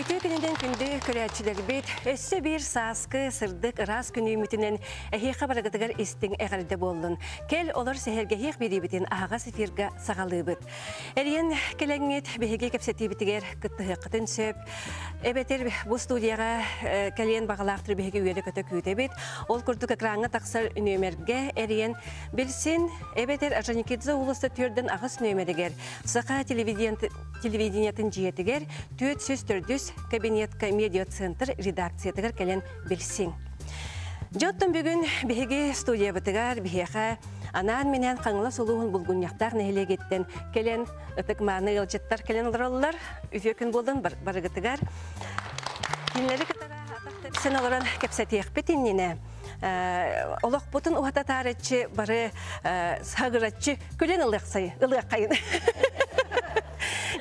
Үтүө күнүнэн күндү көрөөччүлэрбит, өссө биир сааскы сырдык ыраас күнүүмүтүнэн эһиэхэ барыгытыгар истиҥ эҕэрдэ буоллун. Кэл олор сэһэргэһиэх биэриибитин аһаҕас эфирга саҕалыыбыт. Эриэн кэлэҥҥит биһиги кэпсэтиибитигэр кыттыһыаххытын сөп. Эбэтэр бу студияҕа кэлиэн баҕалаахтар биһиги үөрэ-көтө күүтэбит. Ол курдук экраҥҥа тахсар нүөмэргэ эриэн билсин, эбэтэр Орджоникидзе уулусса 4-8 нүөмэригэр Саха телевидениетын дьиэтигэр 404 кабинетка медиацентр редакциятыгар кэлэн билсиҥ. Дьэ оттон бүгүн биһиги студиябытыгар биһиэхэ анаан-минээн Хаҥалас улууһун Булгунньахтаах нэһилиэгиттэн кэлэн ытык-мааны ыалдьыттар кэлэн олороллор. Үтүө күн буоллун барыгытыгар. Кинилэри кытары атах тэпсэн олорон кэпсэтиэхпит иннинэ олохпутун уһата таарыччы бары сагыраччы күлэн ылыаххайын.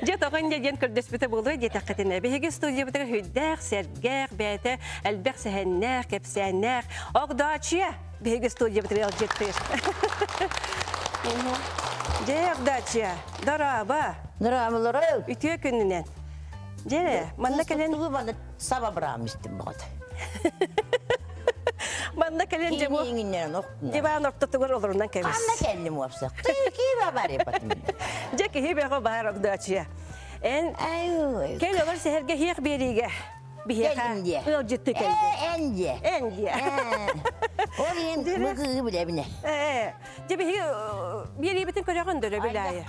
Дьэ тоҕо инньэ диэн көрдөспүтэ буолуой диэтэххитинэ, биһиги студиябытыгар хүйдээх, сэргэх, бэйэтэ элбэх сэһэннээх, кэпсээннээх Огдоочуйа биһиги студиябытыгар ыалдьыттыыр. Дьэ, Огдоочуйа, дорообо! Дорооболору! Үтүө күнүнэн! Дьэ, манна кэлэн... Тугу манна саба быраам истим боҕот. Манна кэлэн дьэ бу диван ортотугар олорунан кэбис. Ханна кэллим уопсах? Киһи бар епатым. Дьэ киһи бөҕө баар Огдоочуйа. Эн кэл олор сэһэргэһиэх биэриигэ биһиэхэ ыалдьытты кэлди. Эн диэ. Эн диэ. Ол иһин бу кыыһы билэбинэ. Дьэ биһиги биэриибитин көрөҕүн дөрө билээйи.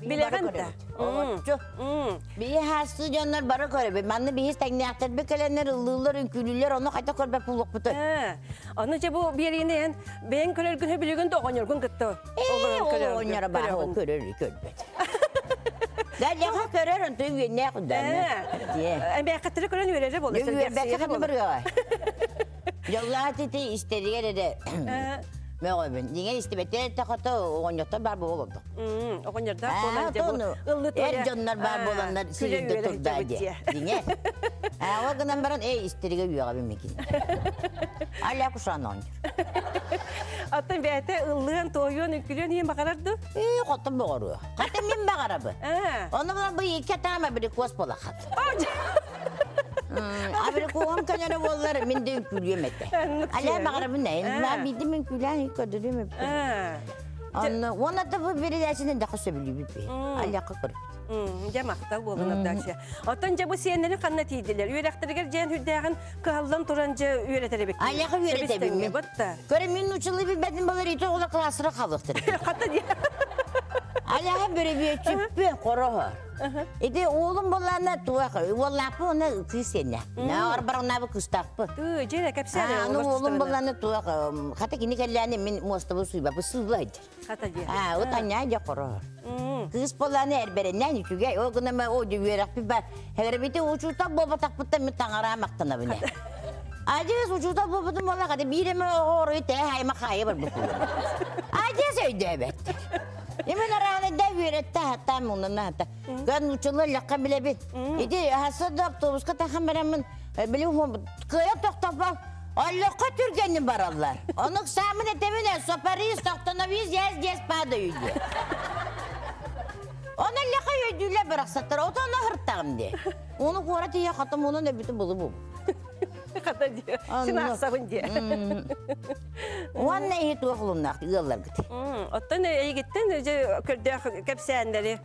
Билэҕин да. Олоччу. Биһи хаастыы дьоннор бары көрөбүт. Манна биһи тэҥнээхтэрбит кэлэннэр ыллыыллар, үҥкүүлүүллэр, ону хайдах көрбөт буолуохпутуй? Ону дьэ бу биэриини эн бэйэҥ көрөргүн билигин да оҕонньоргун кытта олорон көрөҕүн. Оҕонньоро баар ол көрөр көрбөт. Дальяха көрөр онтон үөннээх удааны. Эмээххэттэри көрөн үөрэрэ буолар. Үөрбэккэ ханна барыаҕа. Дьоллоох ити истэригэр эрэ мөҕөбүн. Дьиҥэр истибэттэр эттэххэ оҕонньоттор баар буола олордо. Оҕонньордоох буолан дьэ бу ыллы Эр дьоннор баар буоланнар сирирдэ турдаа диэ. Дьиҥэр. Ол гынан баран эй истэригэ үөҕэбин микин. Аля кушан оонньуур. Оттон бэйэтэ ыллыан, туойуон, үҥкүлүөн иһин баҕарар дуу? Ээ, хотон боҕоруо. Хата мин баҕарабын. Ону булан бу икки атаама абрикос буолахат. Абрикоһум көнөрө буоллар мин да үҥкүүлүөм этэ. Аля баҕарабын ээ. Маа биирдэ мин үҥкүүлээн көрдөрүөм эбит. Онно уонна да бу передачаны да сөбүлүүбүт би. Аляка көрбүт. Дьэ махтал буолун Абдачия. Оттон дьэ бу сиэннэри ханна тиийдилэр? Үөрэхтэригэр дьээн үрдээҕин кыһаллан туран дьэ үөрэтэр эбиккин. Аляка үөрэтэбин мин. Көрө мин учулы билбэтин болар ити оҕолор классыра халыктыр. Хата дии. Аляха бөрөбүөччүппү хороһор. Ити уолум буоллаана туох уоллаахпын уонна кыыс сиэннэ. Арбарҕынаабы кыыстаахпын. Тыы, дьиэ кэпсээн Аны уолум буоллаана туох хата кини кэллээни мин муостабын сууйбаппын сыылла сылдьар. Хата диэ. Аа, вот анньаа дьэ хороһор. Кыыс буоллаана эрбэриннээн үчүгэй. Ол гынан о үөрэхпит бар. Хэгэрбити учуутал буолбатахпыттан мин таҥараа махтанабын. Адьас учуутал буолбутум буолла хата биир эмэ оҕо оройу тээ хайма хаайа барбыт. Адьас өйдөөбөт. Именно рано үөрэтте хаттаан муннана хатта. Көн учулар лакка билэбит. Ити хасса да автобуска тахан бараммын били кыайа тохтоппо Аллахха түргэнин бараллар. Онук саамын этэмин сопарис остановись я здесь падаю диye. Оны лаха өйдүүлэр барахсаттар. Ото оны хыртаҕым дии. Оны куора тиийэ хатым онун өбүтүн булу бу. Хата диэ. Син ахсабын диэ. Уонна иһи туох улуннаах ыалларгыт. Оттон эйигиттэн дьэ көрдөөх кэпсээннэри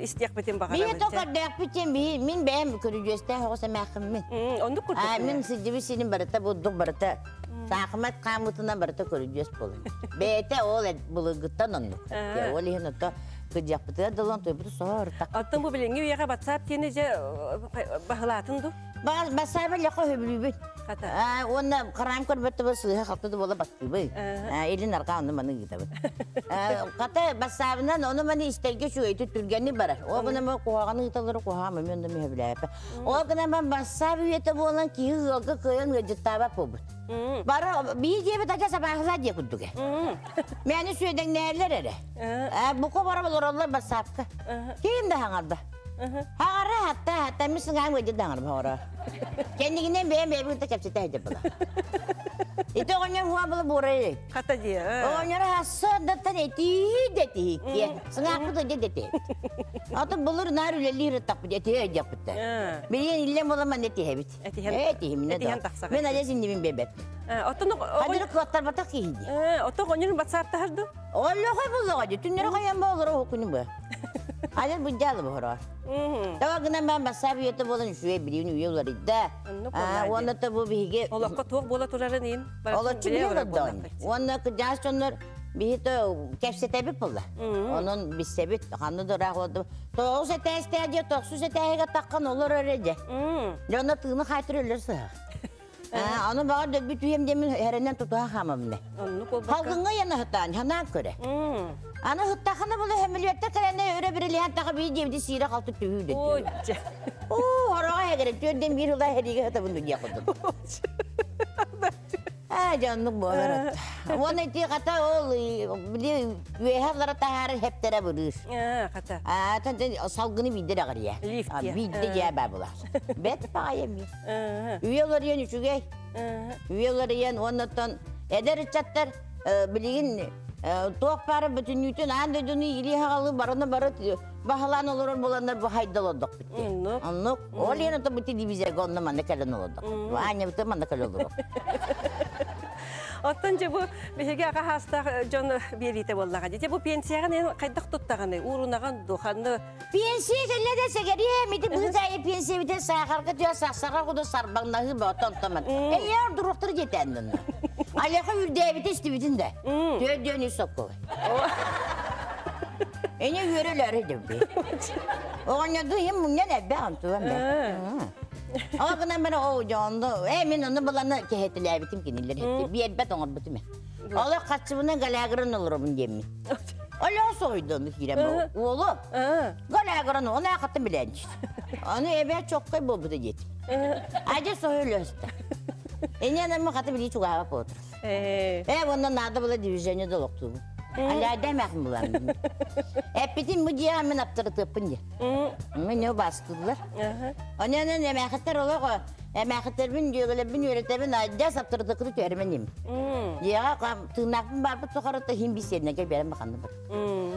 истиэхпитин баҕарабын. Биһи то көрдөөхпүт биһи мин бэйэм көрүдьүөстээх оҕо сэмээххиммин. Оннук курдук. Мин сылдьыбыт сирим барыта бурдук барыта саахымат хаамыытынан барыта көрүдьүөс буолар. Бэйэтэ ол былыргыттан оннук. Ол иһин ото кырдьахпытыгар дылан тойбуту соһор так. Оттон бу билиҥҥи үйэҕэ WhatsApp диэни дьэ баһылаатын дуу? Бассаабы лэхэ хөбүлүүбүт. Уонна хараам көрбөттө сыыһа халты да буола бастыыбый. Илин арҕаа ону маны ыытабыт. Хата бассаабынан ону маны истэргэ үчүгэйдик түргэнник барар. Ол гынан куһаҕаны ыыталлары куһаҕан мен онно мөһөбүлээппэ. Ол гынан бассаап үйэтэ буолан киһи ыалга кыайан ыалдьыттаабат буолбут. Бары биир диэбит адьас абааһылаа диэ курдук. Мэни сүөдэҥнээллэр эрэ. Бука бара олороллор бассаапка. Ким да хаҥарда. Хаҕара хатта хатта мин сыҥаам ыдьы даҥар баҕара. Кэннигинэн бэйэм бэйэбин кытта кэпсэтэ сылдьар була. Ити оҕонньор хуа була буорай. Хата дии. Оҕонньор хассыардаттан этии да этиһиккиэ. Сыҥаахпыт ыдьы да этиһэбит. Атын былыр наар үлэлиир ытахпыт этиһэ ыдьахпыт. Билигин иллэҥ буола манна этиһэбит. Этиһэн Этиһиминэ этиһэн тахсаҕын. Мен алес иннибин биэрбэт. Оттон Хадыры кыаттарбатах киһи дии. Оттон оҕонньорун батсааттаһар дуу? Оллохой буллаҕа дии. Түннэри хайан боолоро уһуккунум бу. Алес быдьаалы бохороор. Таба гынан баан бассаап үйэтэ буолан үчүгэй билигин үйэ уларыйда. Оннук буоллаа Уонна та бу биһиги Олоххо туох буола турарын иин олоччу билэ олордоон. Уонна кыдьаас дьоннор биһи то кэпсэтэбит буолла. Онон билсэбит ханна да ыраах олордум. Тоҕус этээстээх дьэ тохсус этээһигэ таххан олор эрэ дьэ. Дьонно тыыны хаайтыр өлөр сыһах. Аны баҕар дөлбүт үйэм диэмин эрэнэн тутуһа хаамабын. Оннук буолбакка. Халгыҥҥа янаһытаан ханаан көрө. Аны ыһыттахына була хөмүлүөттэ кэлэнэ өрө бирилиһэн таха бии диэбити сиирэ халты түһүү дэтүү. Ой, Оо, хороҕо эгэрэ түөрдэн биир ыла эһэриигэ сытабын диэх курдук. Аа, дьоннук буолар. Уонна ити хата ол били үөһэ аллара таһаарар хэптэрэ бырыыр. Хата. Аа, салгыны биирдэ эҕирийэ. Лифт. Биирдэ дьээ баа була. Бэт баҕайы эмиэ. Үйэ уларыйан үчүгэй. Үйэ уларыйан уоннаттан эдэр ыччаттар билигин туох баара бүтүннүүтүн аан дойдуну илии хаҕалы барыны бары баһылаан олорор буоланнар бу хайдал олордохпут дии. Оннук. Оннук. Ол иһин ото бу телевизорга онно манна кэлэн олордох. Аанньабыты манна кэлэн олорор. Оттон дьэ бу биһиги аҕа хаастаах дьон биэриитэ буоллаҕа дии. Дьэ бу пенсияҕын эн хайдах туттаҕыный? Уурунаҕын дуу, ханны Пенсия кэллэ да сэгэриэм, ити быыс аайы пенсиябитин саахарга түһэ сахсаҕа куду сарбаҥнаһыы бөҕөтө онтоман. Эйээр дуруктары диэтээн Алеха үрдээбити истибитин да. Түөрдүөн үс соккулай. Эне үөрөлөөрү дебби. Оҕонньорду иһин мунньан элбэх онтуган бэ. Ол гынан баран оо дьоонду ээ мин ону буланы кэһэтилээбитим кинилэр биэрбэт оҥорбутум ээ. Олох хаччыбынан галягыран олоробун диэммин. Олох соһуйда ону киирэн уолу галягыран оны аахаттан билээн Аны эбээ чоккай буолбута диэтим. Адьа соһуй өлөстө. Эне анаммы хата билии чугаһаба буолтур. Ээ уонна наада була движение долоктуубун. Аляйда эмээхин булан. Эппитин бу дьиэҕэ мин аптарытыаппын диэ. Мин не бастыылар. Онон эмээхиттэр олох эмээхиттербин дьүөгэлэрбин үөрэтэбин адьас аптарытыккыты түһэрмэн им. Дьиэҕэ тыыннаахпын барбыт тухары иһин бисиэннэгэ биэрэн баханны бар.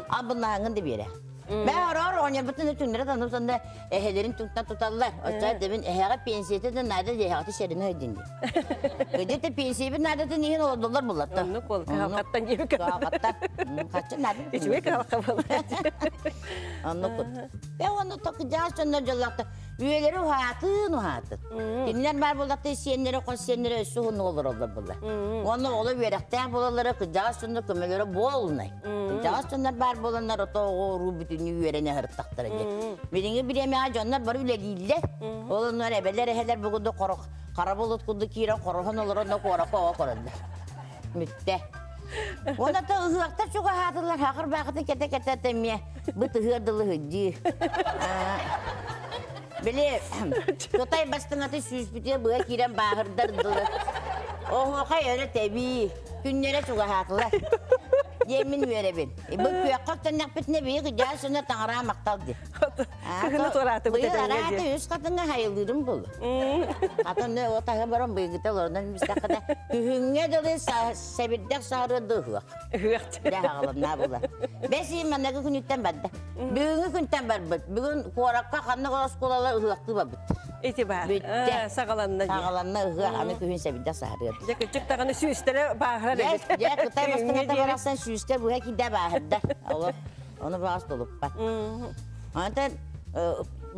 Абынааҥын да биэрэ. Мэ ороор оҕонньорбутун түннэрэ танып сонда эһэлэрин туттан туталлар. Оччо дебин эһэҕэ пенсията да наада эһэҕэ сэрини өйдүн дии. Өйдө пенсиябит наадатын иһин олордоллор буллатта. Оннук ол кыһалҕаттан диэбит. Кыһалҕаттан. Хаччы наада. Үчүгэй кыһалҕа буолла. Оннук. Э онну токудьаас дьоннор дьоллоохто үйэлэри уһаатын уһаатын. Кинилэр баар буоллахта сиэннэри хос сиэннэри өссө уһуннук олороллор буолла. Уонна оҕолор үөрэхтээх буолаллара кырдьаҕас дьоннор көмөлөрө буолунай. Кырдьаҕас дьоннор баар буоланнар ото оҕо уруу бүтүннүү үөрэнэ сырыттахтара диye. Билиҥҥи бириэмэҕэ дьоннор бары үлэлииллэр. Ол оннугар эбэлэр эһэлэр бу курдук хара булут курдук киирэн хороһон олоронно куоракка оҕо көрөллөр. Бүттэ. Уонна то ыһыахтар чугаһаатылар хахыр баахытын кэтэ-кэтэ тэмиэ бытыһыар дылы ыһыддыы. Били Кытай бастыҥаты сүүспүтүгэр быһа киирэн бааһырдар дылы. Оһуохай өрө тэбии, күннэрэ чугаһаатылар. Диэммин үөрэбин. Бу күөххэ үктэннэхпитинэ биһиги кыдьаа сына таҥараа махтал дии. Кыһыны туораатыбыт Быйыл араата үс хатыҥҥа хайылыырым буолла. Хатын о таһы баран быйгыта олорунан бистэххинэ күһүҥҥэ дылы сэбирдэх саһарыа да ыһыах. Ыһыах. Дэ хаҕаланнаа була. Бэс ый манныгы күнүттэн барда. Бүгүҥҥү күнтэн барбыт. Бүгүн куоракка ханнык оскуолалар ыһыахтыы барбыт. Ити баар. Бүттэ. Саҕаланна дии. Саҕаланна ыһыах аны күһүн сэбирдэх саһарыа. Дьэ кырдьык даҕаны сүүстэрэ бааһырар эбит. Дьэ Кытай бастыҥата барахсан сүүстэ быһа киирдэ бааһырда. Олор ону баҕас тулуппат. Онтон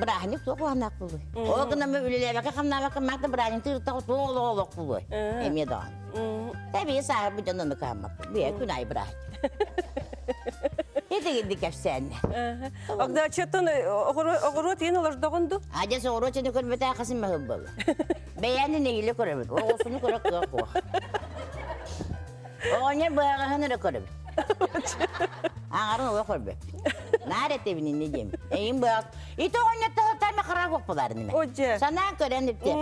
бырааһынньык туох уһанаах буолуой? Ол гынан үлэлээбэккэ хамнаабакка маата бырааһынньык тыыртах туох олох олох буолуой? Эмиэ даҕаны. Тэбии сааһырбыт дьон ону кыһаммаппын. Бэйэ күн аайы бырааһынньык. Итигинди кэпсээннэр. Огдооччуттан оҕуруот иһин олордоҕун ду? Адьас оҕуруот иһин көрбөтөө хасым мөһүл буолла. Бэйэни нэһиилэ көрөбүт. Оҕусуну көрө кыах куох. Оҕонньор быһаҕаһын эрэ көрөбүт. Аҥарын олох көрбөппүт. Наар этэбин иннэ диэм. Эйин быһаҕас. Ити оҕонньор таһыттаама хараах уоппуларын име. Санаан көрөн ипте.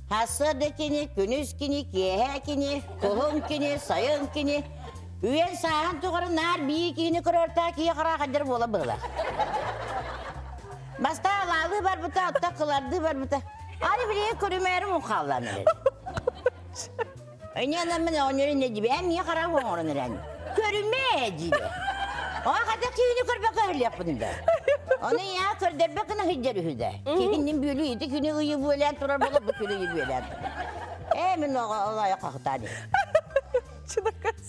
Хассыарда кини, күнүс кини, киэһэ кини, кыһын кини, сайын кини. Үйэн сааһын тухары наар бии киһини көрөртаа киһи хараах айдар буола быһылаах. Бастаан Мунхалыы барбыта, отта кылардыы барбыта. Аны билигин көрүмээри мунхаллаан эрэр. Өньөнөн мен оҕонньорун не диби, эн миэ харах оҥорон эрэн. Көрүмээ диибэ. Оҕо хата киһини көрбөккө өһүлүөхпүн да. Ону я көрдөрбөк гына сылдьар үһү да. Киһиннин бүөлүү ити күнү ыйы бүөлээн турар буола бу күнү ыйы бүөлээн турар. Ээ мин оҕо олайа хахытаа дии.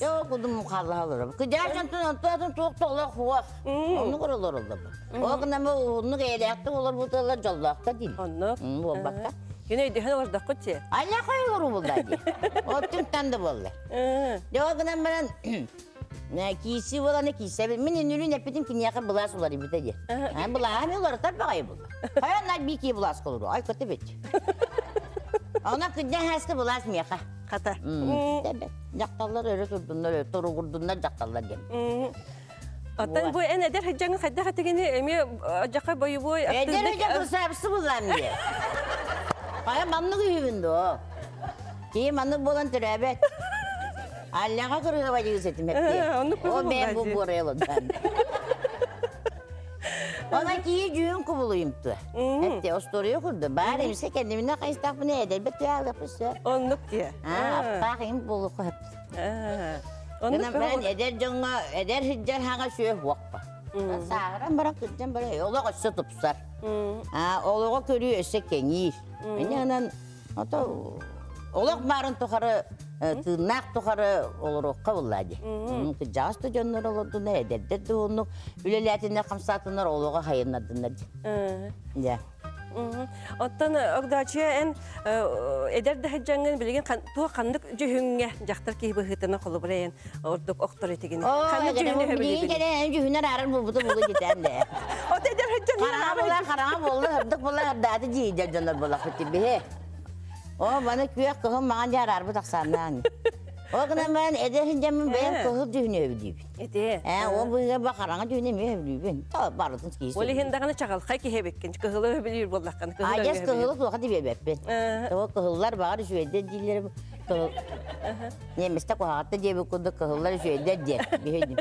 Йоо кудум халлаha олорор. Кыдьаар дьонтон онтон туох да олох хуох. Оннук олороллор. Ол гынан уһуннук эйэлээхтик олорбуталар дьоллоохто диир. Оннук. Буолбакка. Күн өйдөһөн олордоххут дии. Алла хой олоруу булла дии. Оттун да буолла. Дьэ ол гынан баран кииси буоланы киисэбин. Мин үнүрүн эппитим киниэхэ былаас уларыйбыта дии. Былааһы мен уларытар баҕайы булла. Хайан бики былаас колуру. Ай көтө бит. Она кыдьа хаска былаас миэхэ. Хата. Дьахталлар өрө турдуннар, туругурдуннар дьахталлар диэн. Оттон бу эн эдэр сылдьаҥҥын хайдах этигини эмиэ дьаха бойобуой Эдэр эдэр кырсаапсы буллаам диye. Хайа маннык үһүбүн дуо? Киһи маннык буолан төрөөбөт. Аллаҕа кырыһыба дьигис этим эппиэ. Оннук О бэйэм бу буорайылыдан. Она киһи дьүүн кубулуйумту. Этте остуоруйа курду. Баар эмсе кэннибинэ хайыстахпына эдэрбит түһаалыахпын Оннук дии. Аа, аптаах им буолуохха Оннук Гынан эдэр дьоҥҥо эдэр сылдьар хаҥа сүө уохпа. Сааһыран баран кырдьан баран олох өссө тупсар. Аа, олоҕу көрүү өссө кэҥиир. Инньэ ото олох баарын тухары тыыннаах тухары олоруохха буллаа дии. Кырдьаҕас да дьоннор олордунар, эдэрдэр да уһуннук үлэлээтиннэр, хамсаатыннар, олоҕу хайыннардыннар дии. Дьэ. Оттон Огдоочуйа эн эдэр да сылдьаҥҥын билигин туох ханнык дьүһүҥҥэ дьахтар киһи быһыытынан холобура эн ордук охтор этигин. Ханнык дьүһүнү билигин кэлэн дьүһүнэр аарар буолбута буолу дитэн да. От эдэр сылдьан хараҥа була хараҥа буолла сырдык була сырдааты дии дьоннор буолахпыт биһи. О, маны күөх кыһыл маҥан дьэ араарбыт ахсааннаан. Ол гынан баран эдэр сылдьаммын бэйэм кыһыл дьүһүнү өбүлүүбүн. Ити. Ээ, ол быыга ба хараҥа дьүһүнү эмиэ өбүлүүбүн. Та барытын киһи Ол иһин даҕаны чаҕылхай киһи эбиккин. Кыһылы өбүлүүр буоллаххын. Адьас кыһылы туоха диэбэппин. Тоҕо кыһыллар баҕар үчүгэйдэр дииллэр. Кыһыл Немецте куһаҕатта диэбит курдук кыһыллар үчүгэйдэр диэн биһидим.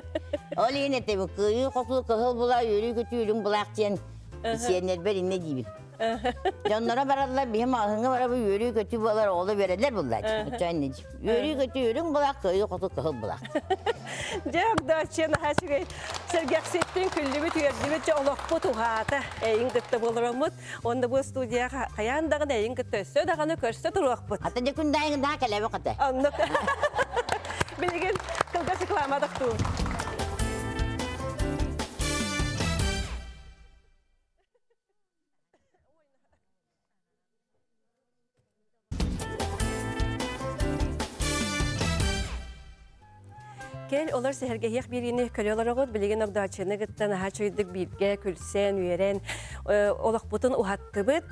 Ол иһин этэбин кыайыы хотуу кыһыл була үөрүү көтүү үрүҥ булаах диэн сиэннэрбэр иннэ диибин. Дьонноро бараллар, биһи маҕаһыыҥҥа барабы үөрүү-көтүү буолар, оҕолор үөрэллэр буллааччы. Оччоон Үөрүү-көтүү үрүҥ булаах, кыайыы-хоту кыһыл булаах. Дьэ, Огдооччуйа наһаа үчүгэй сэргэхситтин, күллүбүт, үөрдүбүт, дьэ олохпут уһаата. Эйин кытта буолараммыт. Уонна бу студияҕа хайаан даҕаны эйин кытта өссө даҕаны көрсө туруохпут. Ата дьэ күн дайыҥ даа кэлэбэ хата. Оннук. Билигин кылгас реклама тохтуу. Кэл олор сэһэргэһиэх биэриини көрө олороҕут. Билигин Огдооччуну кытта наһаа үчүгэйдик бииргэ күлсэн, үөрэн, олохпутун уһаттыбыт.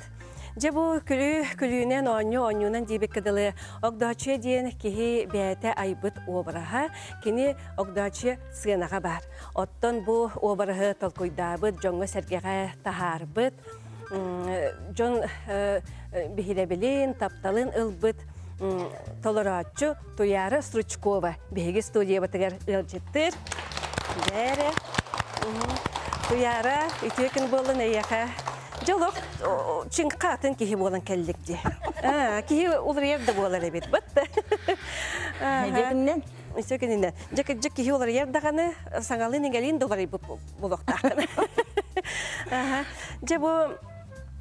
Дьэ бу күлүү күлүүнэн оонньуу оонньуунан диэбиккэ дылы Огдооччуйа диэн киһи бэйэтэ айбыт уобараһа. Кини Огдооччуйа сыанаҕа баар. Оттон бу уобараһы толкуйдаабыт, дьоҥҥо-сэргэҕэ таһаарбыт, дьон биһирэбилин, тапталын ылбыт толорооччу Туяра Стручкова биһиги студиябытыгар ыалдьыттыыр. Бээрэ. Туяра, үтүө күн буоллун эйиэхэ. Дьэ олох чыҥха атын киһи буолан кэллик дии. Киһи уларыйар да буолар эбит. Бат. Дьэ Өссө кининэн. Дьэ кырдьык киһи уларыйар даҕаны, саҥалыын-иҥэлиин да уларыйбыт буолуохтааххын. Дьэ бу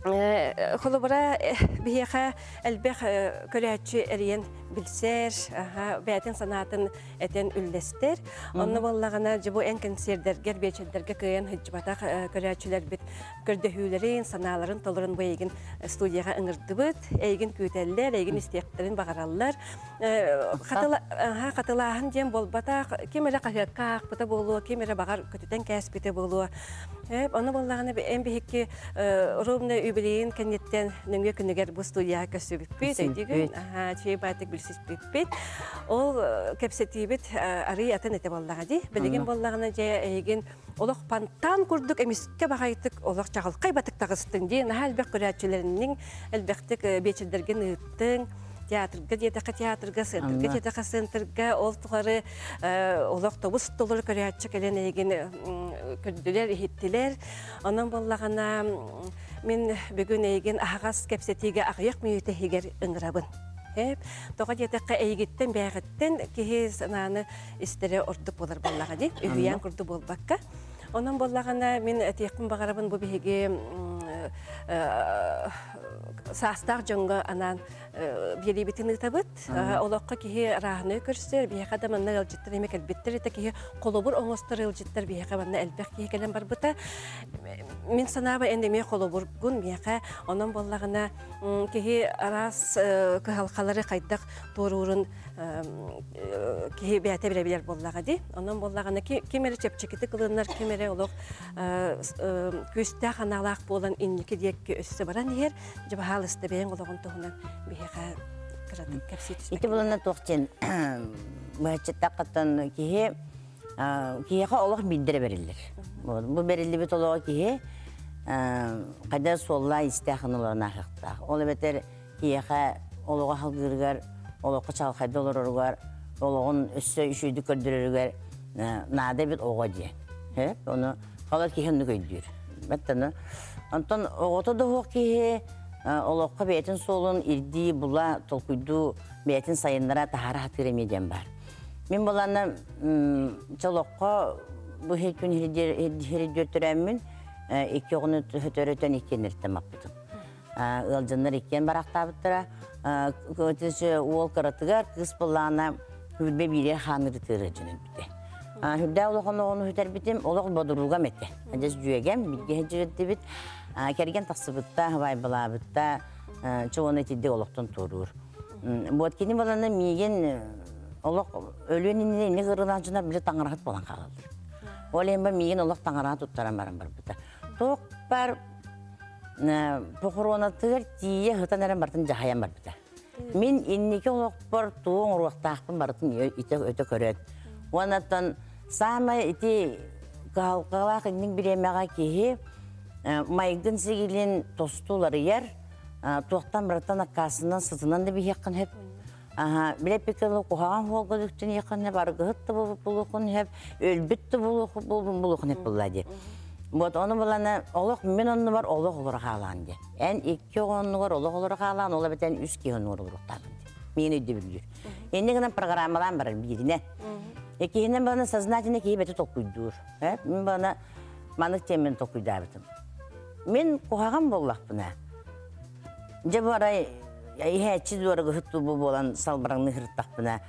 холобура биһиэхэ элбэх көрөөччү эрийэн билсэр, бэйэтин санаатын этэн үллэстэр. Онно буоллаҕына, дьэ бу эн кэнсиэрдэргэр, биэчэрдэргэ кыайан сылдьыбатах көрөөччүлэрбит көрдөһүүлэрин, санааларын толорон бу эйигин студияҕа ыҥырдыбыт. Эйигин күүтэллэр, эйигин истиэхтэрин баҕараллар. Хатылааһын диэн буолбатах, ким эрэ хаһыакка аахпыта буолуо, ким эрэ баҕар көтүтэн кээспитэ буолуо. Ону буоллаҕына эн биһикки ровно юбилейин кэнниттэн нөҥүө күнүгэр бу студияҕа көрсүбүппүт, өйдүүгүн? Чэй баатык билсиспиппит. Ол кэпсэтиибит арыый атын этэ буоллаҕа дии. Билигин буоллаҕына дьэ эйигин олох фонтан курдук эмискэ баҕайытык олох чаҕылхай батык таҕыстыҥ дии. Наһаа элбэх көрөөччүлэринниҥ, элбэхтик биэчэрдэргин ыыттыҥ. Театрга диэтэххэ театрга, центрга диэтэххэ центрга ол тухары олох тобус толору көрөөччү кэлэн эйигин көрдүлэр, иһиттилэр. Онон буоллаҕына мин бүгүн эйигин аһаҕас кэпсэтиигэ аҕыйах мүнүүтэ иһигэр ыҥырабын. Тоҕо диэтэххэ эйигиттэн бэйэҕиттэн киһи санааны истэрэ ордук буолар буоллаҕа дии, үһүйээн курдук буолбакка. Онон буоллаҕына мин этиэхпин баҕарабын бу биһиги саастаах дьоҥҥо анаан биэриибитин ыытабыт. Олоххо киһи арааһынай көрсөр, биһиэхэ да манна ыалдьыттар эмэ кэлбиттэр этэ киһи холобур оҥостор ыалдьыттар биһиэхэ манна элбэх киһи кэлэн барбыта. Мин санааба эн эмиэ холобургун миэхэ онон буоллаҕына киһи араас кыһалҕалары хайдах туоруурун киһи бэйэтэ билэ билэр буоллаҕа дии. Онон буоллаҕына ким эрэ чэпчэкитик ылынар, ким эрэ олох күүстээх анаалаах буолан инники диэки өссө баран иһэр. Дьэ, баһаалыста бэйэҥ олоҕун туһунан биһиэхэ кыратык кэпсии түспэккин. Ити булана туох диэн быһаччыттаххыттан киһи киһиэхэ олох биирдэрэ бэриллэр. Бу бэриллибит олоҕо киһи хайда суоллаа истээх олорон ааһыахтаах. Ол эбэтэр киһиэхэ олоҕу халгыырыгар, олоххо чалхайда олороругар, олоҕун өссө үчүгэйдик көрдөрөрүгэр наада эбит оҕо диэн. Ону халар киһи оннук өйдүүр. Баттаны. Онтон оҕото да суох киһи олоххо бэйэтин суолун ирдии, була, толкуйдуу, бэйэтин сайыннара таһаара сатыыр эмиэ диэн баар. Мин булана чолоххо бу күн хирдиэр төрөөммүн икки оҕону төрөтөн иккиэннэриттэн маппытым. Ыалдьаннар иккиэн барахтаабыттара. Уол кыратыгар кыыс былаана хүрбэ биирэ хааныры тыыры дьон өлбүтэ. Хүрдээх улахан оҕону хүтэрбитим, олох бодуругам этэ. Адьас дьүөгэм, бииргэ сылдьыбыт. Кэргэн тахсыбытта, хабайбалаабытта, чугуна итирдик олохтон туоруур. Вот кини баланы миигин олох өлүөн иннинэ инник ырылаах дьонор били таҥараһыт буолан хаалаллар. Ол иһин миигин олох таҥараҕа туттаран баран барбыта. Туох бар похоронатыгар тиийэ сытан эрэн барытын дьаһайан барбыта. Мин инники олохпор тугу оҥоруохтаахпын барытын өтө көрөөт. Уоннаттан саамай ити кыһалҕалаах инник бириэмэҕэ киһи майгын сигилин тосту уларыйар, туохтан барытан аккаасынан сытынан да биһиэххин сөп. Билэ пиккело куһаҕан хуолга дүктүниэххин сөп, аргыһыт да булуоххун сөп, өлбүт да булуоххун сөп буолла дии. Вот ону булана олох мин оннубар олох олоро хаалаан дии. Эн икки оҕо оннугар олох олоро хаалаан, ол эбэтэн үс киһи оннугар олоруохтаахпын дии. Миин өйдөбүллүүр. Инни гынан программалаан барар бииринэн. Иккиһинэн балана сознательно киһи бэти толкуйдуур. Мин балана маннык тиэммин толкуйдаабытым. Мин куһаҕан буоллахпына, дьэ бу арай иһээччи дуорагыһыт бу буолан салбараҥныы сырыттахпына,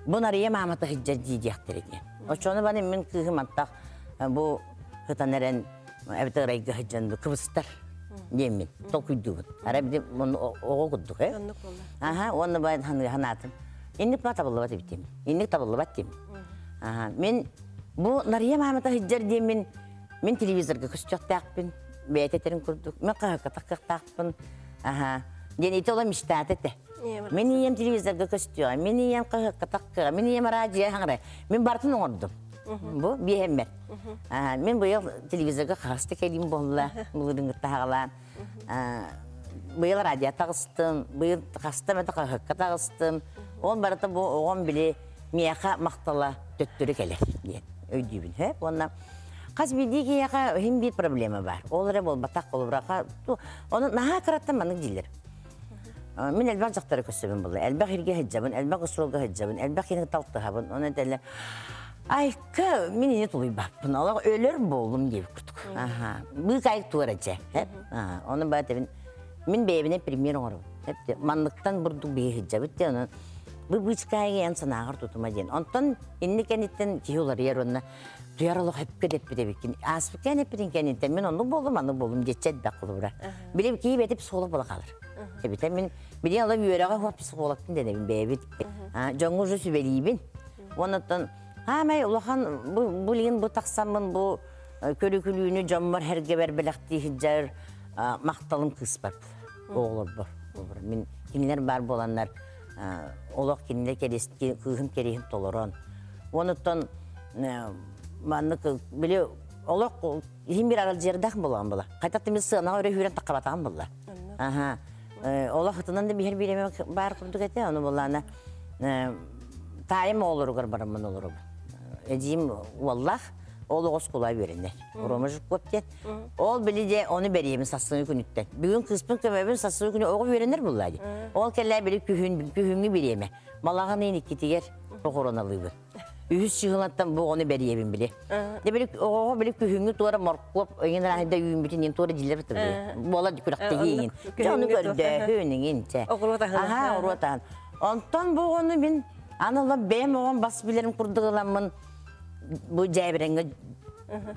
бу Нарыйа маамата сылдьар дии диэхтэрэ диэн. Оччону баны мин кыыһым антах бу сытан эрэн эбэтэр ырайга сылдьан кыбыстар диэммин толкуйдуубун. Арай били оҕо курдук э. Аха, уонна бай санаатым. Инник ба табыллыбат эбит Инник табыллыбат диэммин. Аха, мин бу Нарыйа маамата сылдьар диэммин Мин телевизорга көстүөхтээхпин, бэйэтэ этэрин курдук. Мен хаһыакка кыахтаахпын. Аха. Диэн ити ола мечтата этэ. Мин ийэм телевизорга көстүөҕэ, мин ийэм хаһыакка таххыаҕа, мин ийэм араадьыйа хаҥара. Мин барытын оҥордум. Бу биэһэммэр. Мин быйыл телевизорга хаһыста кэлиим буолла, былырыҥҥытта хаҕалаан. Быйыл радио таҕыстым, быйыл хаста эмэтэ хаһыакка таҕыстым. Ол барыта бу оҕом били миэхэ махтала төттөрү кэлэр диэн өйдүүбүн. Хөп уонна Хас биирдии киһиэхэ иһин биир проблема баар. Ол эрэ буолбатах, холобураха, ону наһаа кыраттан маннык дииллэр. Мин элбэх дьахтары көрсөбүн буолла. Элбэх иргэ сылдьабын, элбэх устуолга сылдьабын, элбэх киһини талтыһабын. Ону этэллэр, айка мин ини тулуйбаппын, олох өлөр буоллум диэбит курдук. Аха. Быыкайык туора дьэ. Ону баатыбын мин бэйэбинэн пример оҥоробун. Манныктан бурдук биһи сылдьабыт диэн, онон бу быычкаайга эн санааҕар тутума диэн. Онтон инни кэнниттэн киһи уларыйар уонна Туйар олох эппит эппит эбиккин. Ааспыккан эппитин кэнниттэн мин оннук буоллум, аннык буоллум диэччи элбэх холобура. Билим кии бэти психолог буола хаалар. Эбитэ мин билин олом үөрэҕэ хуа психологтын дэнэбин бэйэбит. Дьоҥҥо уже сүбэлиибин. Оннуттан хаамай улахан бу билигин бу тахсаммын бу көрүкүлүүнү дьоммор hergebер бэлэхтии сылдьар махталым кыыспар оҕолорбор. Мин кинилэр баар буоланнар олох кинилэр кыыһым кэриэһин толорон. Онуттан маннык били олох иһин бир аралдьыйардаах буолан була. Хайта тимир сыанаҕа өрө хүүрэн таххабатаҕым буолла. Аха. Олох ытынан да биһэр бииреме баар курдук этэ, ону буллаана таайым оҕолоругар бараммын олоробун. Эдьиим уоллаах, ол оҕо оскуола үөрэнэр. Рома Жирков диэн. Ол били де ону бэриэбин сассыҥы күнүттэн. Бүгүн кыыспын көмөбүн сассыҥы күнү оҕо үөрэнэр булла дии. Ол кэллээ били күһүн күһүҥҥү бириэмэ. Балаҕан ыйын иккитигэр похороналыыбын. Үһүс чыһылантан бу оҕону бэриэбин били. Де били оҕоҕо били күһүҥҥү туора моркуоп ыйын ыраахыйда үүммүтүн иин туора дьиллэр били. Буола күрэхтэһии иҥин. Дьэ ону көрдөөһүн иҥин чэ. Оҕуруот аһын. Аха оҕуруот аһын. Онтон бу оҕону мин аны ыла бэйэм оҕом бас билэрим курдук ыламмын бу дьээбирэҥҥэ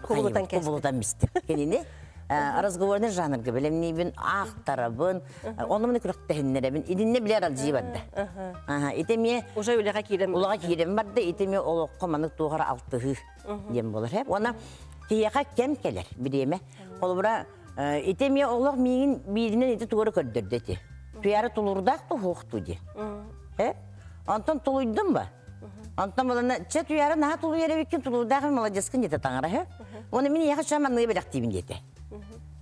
Кубулутан кэстим. Кубулутан бистим. Кинини разговорный жанрга билэмниибин, аахтарабын, онно маны күрэхтэһиннэрэбин. Итиннэ билэр алдьыы барда. Аха, ити эмиэ Уже үлэҕэ киирэн улаҕа киирэн барда, ити эмиэ олоххо маннык туохара алтыһыы диэн буолар. Уонна киһиэхэ кэм кэлэр бириэмэ. Холобура, ити эмиэ олох миигин бииринэн ити тугары көрдөрдө ити. Туйаара тулуурдаах туһуохтуу диэн. Онтон тулуйдум ба? Онтон булана, чэ туйаара наһаа тулуйар эбиккин, тулуурдаах маладьыскын диэтэ таҥара үһү. Уонна мин ийэхэ чэ манныгы бэлэхтиибин диэтэ.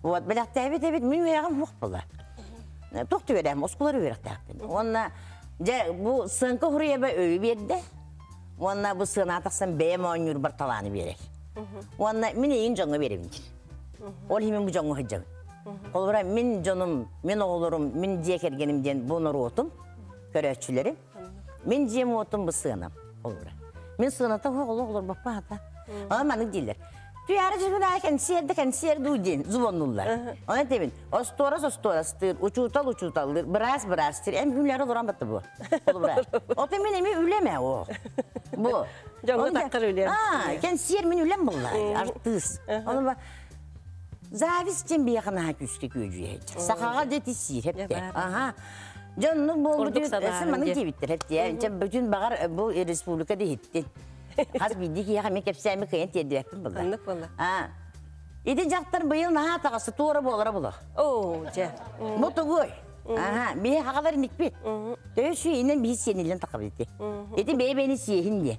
Вот бэлэхтээбит эбит, мин үөрэҕим суох буолла. Туох да үөрэҕим, оскуолар үөрэхтээхпин. Уонна дьэ бу сыаҥка хуруйаба өйү биэрдэ. Уонна бу сыанаҕа тахсан бэйэм оонньуурбар талааны биэрэр. Уонна мин эйигин дьоҥҥо биэрэбин диир. Ол иһин мин бу дьоҥҥо сылдьабын. Холобура, мин дьонум, мин оҕолорум, мин дьиэ кэргэним диэн бу норуотум, көрөөччүлэрим. Мин дьиэм уотум бу сыанам олура. Мин сыаната суох олох олорбоппун хата. Онон маннык дииллэр. Туйаара дьүһүнаа кэнсиэрдэ кэнсиэр дуу диэн звоннуллар. Онон этэбин, остуорас остуорастыыр, учуутал учууталлыыр, быраас быраастыыр. Эн үлэлэр олорон батта бу. Холобура. Ото мин эми үлэм ээ о. Бу. Дьоҥҥо таххар үлэм. Аа, кэнсиэр мин үлэм булла. Артыыс. Ону зависть диэн биһиэхэ наһаа күүскэ күөдьүйэ. Сахаҕа дьэ сиир хепте. Аха. Дьоннук буолбут маннык диэбиттэр эптиэ. Дьэ бүтүн баҕар бу республика да иһиттин. Хас биирдии киһиэхэ мен кэпсээммин кыайан тиэрдибэппин буолла. Оннук буолла. Аа. Ити дьахтар быйыл наһаа таҕасы туора буолара була. Оо, дьэ. Бу тугуй? Аха, биһи хагалар иникпит. Төһө сүйүнэн биһи сиэниллэн тахабыт ити. Ити бэйэ-бэйэни сиэһин диэ.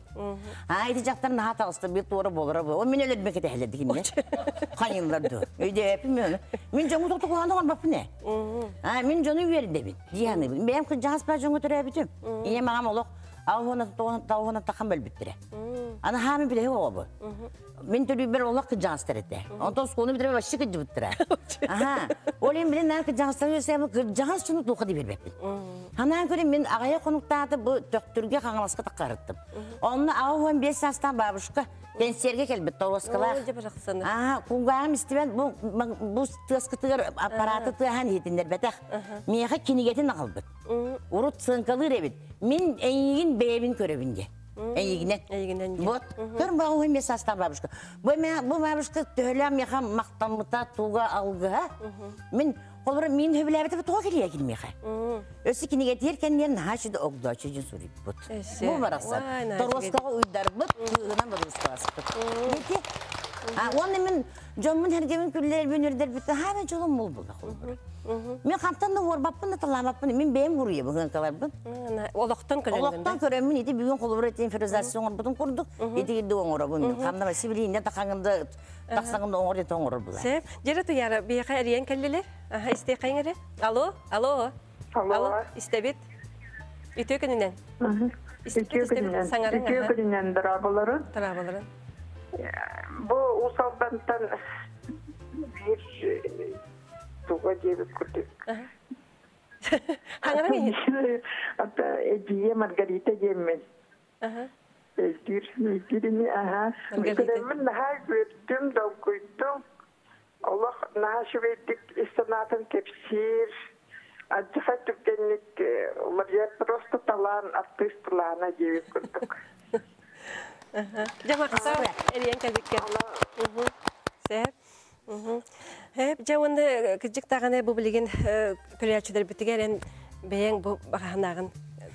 Аа, ити дьахтар наһаа таҕыста бир туора буолара була. Ол мин өлөрбө кэтэһэлэрдик инне. Хайыллар дуо? Өйдөөппүн мен ону. Мин дьоҥу тутукуһан оҥорбоппун ээ. Аа, мин дьону үөрдэбин, дии саныыбын. Бэйэм кырдьаҕас баар дьоҥҥо төрөөбүтүм. Ийэм аҕам олох аҕыс таххан бөлбүттэрэ. Аны хаамын билэһи оҕобу. Мин төрүүбэр олох кырдьаҕастар этэ. Онтон оскуоланы бүтэрэ вообще кырдьыбыттара. Аха. Ол иһин билин наан кырдьаҕастар үөсэбин кырдьаҕас дьону туохха да биэрбэппин. Ханаан көрүн мин аҕайа хонуктааты бу Төхтүргэ Хаҥаласка таххарыттым. Онно 85 саастаах бабушка Кэнсиэргэ кэлбит торуоскалаах. Аа, кулгааҕым истибэт бу бу тыаскытыгар аппараты тыаһаан иһитиннэрбэтэх. Миэхэ кинигэтин аҕалбыт. Урут сыаҥкалыыр эбит. Мин эйигин бэйэбин көрөбүн диэн. Эйигинэн. Эйигинэн диэн. Вот. Көр баҕа эмиэ саастаах бабушка. Бу бу бабушка төһөлөөх миэхэ махтаммыта туга алгыһа. Мин Холобура, мин сөбүлээбитим тоҕо кэлиэ кинимиэхэ. Өссө кинигэтигэр кэнниэр наһаа үчүгэй огдооччу дьон суруйбут. Бу барахсан. Торуоскаҕа уйдарбыт, кыыһынан боруоскаласпыт. Ити. Уонна мин дьоммун сэргэбин күллэрбин үрдэрбит хаана дьолум мул була холобура. Мин хантан да уорбаппын да талаабаппын, мин бэйэм хуруйабын ыҥкаларбын. Олохтон көрөммүн. Олохтон көрөммүн ити бүгүн холобура ити инфризация оҥорбутум курдук, ити кирдик оҥоробун. Ханна сибилииннэ тахаҥында Тахсаҥын оҥор дете оҥорор була. Сөп. Дьэрэ Туйаара, биһиэхэ эрийэн кэллилэр. Аха, истиэхэйиҥ эрэ. Алло, алло. Алло. Истэбит. Үтүө күнүнэн. Үтүө күнүнэн. Саҥарыҥ. Үтүө күнүнэн дорооболорун. Дорооболорун. Бу Уус Алдантан биир туга диэбит курдук. Хаҥаран иһин. Ата эдьиийэ Маргарита диэммин. Өйдүүр, өйдүүр ини аһаа. Көрөммүн наһаа үөрдүм, долгуйдум. Олох наһаа үчүгэйдик ис санаатын кэпсиир. Алдьархай түргэнник уларыйар просто талаан, артыыс талаана диэбит курдук. Дьэ махтал эрийэн кэлбиккэр. Сөп. Сөп. Дьэ уонна кырдьык даҕаны бу билигин көрөөччүлэрбитигэр эн бэйэҥ бу баҕа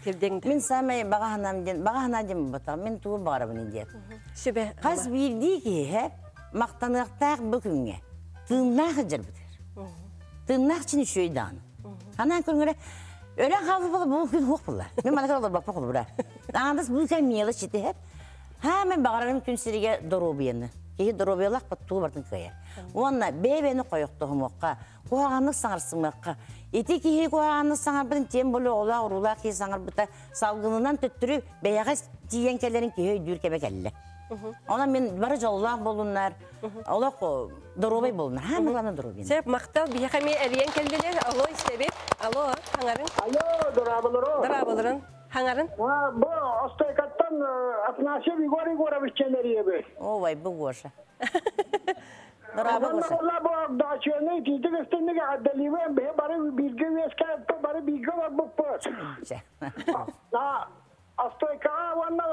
тирдиэҥ Мин саамай баҕа санаам диэн, баҕа санаа диэн буолбатах, мин тугу баҕарабын диэн. Сүбэ. Хас биирдии киһи махтаныахтаах бу күҥҥэ тыыннаах сылдьарбытыгар. Тыыннаах чин үчүгэй даҕаны. Анаан көрүҥэрэ өлөн хаалбыт буола бу күн суох буолла. Мин манна олорбоппун холобура. Аҥардас бу кэм мелочь итиһэр. Ха мен баҕарарым күн сиригэр доруобуйаны. Киһи доруобуйалаах тугу барытын кыайар. Уонна бэйэ-бэйэни хойохтоһумуохха, куһаҕаннык саҥарсымыахха. Ити киһи куһаҕаннык саҥарбытын тем более оҕолоох уруулаах киһи саҥарбыта салгынынан төттөрү бэйэҕэ тиийэн кэлэрин киһи өйдүүр кэмэ кэллэ. Онон мин бары дьоллоох буолуннар, олох доруобай буолуннар. Хаамы главное доруобуйаны. Сөп, махтал биһиэхэ эмиэ эрийэн кэллилэр. Алло, истэбит. Алло, хаҥарын. Алло, дорооболору. Дорооболорун. Хаҥарын. Бу Остойкаттан Афанасьев Егор Егорович эрийэбит. Ой, бу Гоша. Дорообо Гоша. Онно бу дачыаны итиитик истинник эҕэрдэлиибин. Биһи бары бииргэ үөскээбиппит, бары бииргэ олорбуппут. Астойкаҕа уонна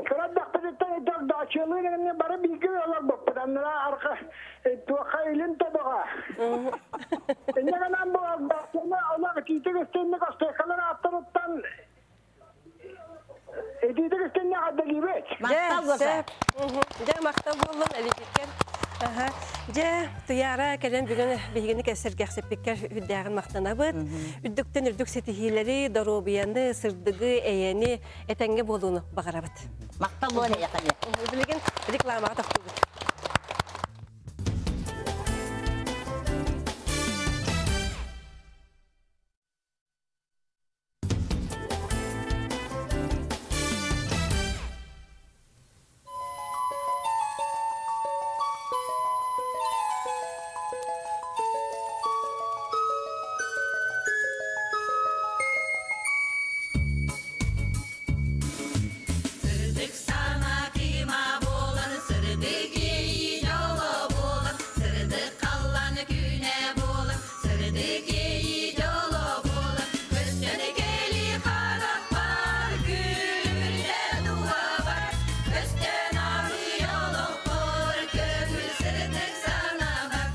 кыра эрдэхпититтэн ити дачыалыын эмиэ бары бииргэ олорбуппут. Аннара арха туохха илин тобоҕо. Инньэ гынан бу дачыаны олох итиитик истинник астойкалар ааттарыттан итиитик истинник эҕэрдэлиибит. Махтал Гоша. Дьэ, махтал буоллун, Элитиккэр. Дьэ, Туйаара кэлэн бүгүн биһигини сэргэхсиппиккэр үрдээҕин махтанабыт. Үрдүктэн үрдүк ситиһиилэри, доруобуйаны, сырдыгы, эйэни, этэҥҥэ буолууну баҕарабыт. Махтал буолан эйэхэ. Билигин рекламаҕа тохтуубут. Сырдык сана кыыма буолан, сырдык иэйии дьоло буолан, сырдык халлаан күнэ буолан, сырдык иэйии дьоло буолан, көстөн кэли харахпар күлүмүрдэ дууһабар, көстөн арый олохпор көҥүл сырдык санаабар.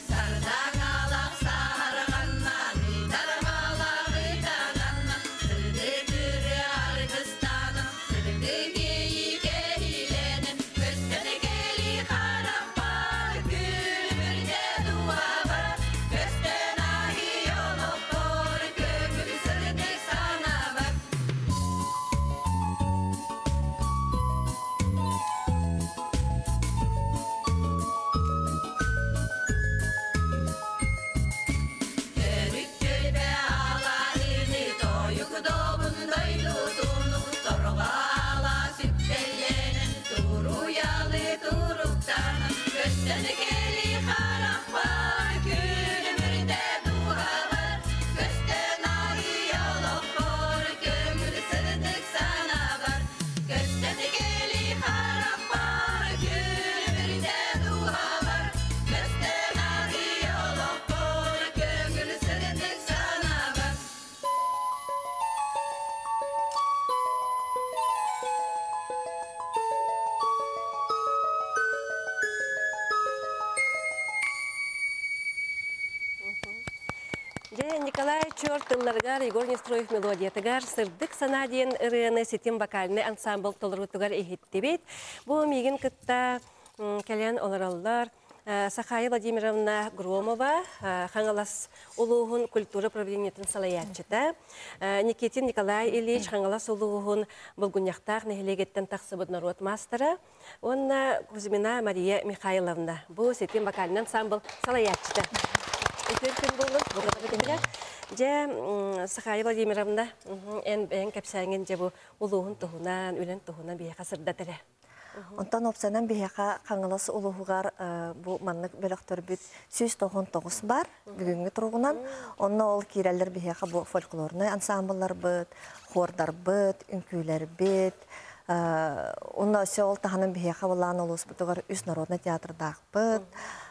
Сардаҥалах саһарҕаннан, ыйдарҕалах ыйдаҥаннан, сырдык ырыа аргыстанан, сырдык иэйии кэһиилэнэн, көстөн кэли харахпар күлүмүрдэ дууһабар, көстөн аһый олохпор көҥүл сырдык санаабар. Төрүт түөлбэ алаһыны, тойук добун дойдутуну, торҕо ала сүктэллэнэн, туруйалы туруктанан, көстөн кэли харахпар, күлүмүрдэ дууһабар, көстөн арый олохпор, көҥүл сырдык санаабар, көстөн кэли харахпар, күлүмүрдэ дууһабар, көстөн арый олохпор, көҥүл сырдык санаабар. Дьэ, Николай Чор тылларыгар Егор Нестроев мелодиятыгар «Сырдык санаа» диэн ырыаны ситим вокальнай ансамбл толоруутугар иһиттибит. Бу миигин кытта кэлэн олороллор Сахая Владимировна Громова, Хаҥалас улууһун культура управлениетын салайааччыта, Никитин Николай Ильич Хаҥалас улууһун Булгунньахтаах нэһилиэгиттэн тахсыбыт норуот маастара уонна Кузьмина Мария Михайловна. Бу ситим вокальный ансамбл салайааччыта. Үтүө күн буоллун, бугатабытыгар. Дьэ, Сахая Владимировна, эн бэйэҥ кэпсээҥин дьэ бу улууһун туһунан, үлэн туһунан биһиэхэ сырдат эрэ. Онтон уопсайынан биһиэхэ Хаҥалас улууһугар бу маннык бөлөхтөрбүт 199 бар бүгүҥҥү туругунан. Онно ол киирэллэр биһиэхэ бу фольклорнай ансамблларбыт, хуордарбыт, үҥкүүлэрбит. Онно өссө ол таһынан биһиэхэ былаан улууспутугар үс народнай театрдаахпыт.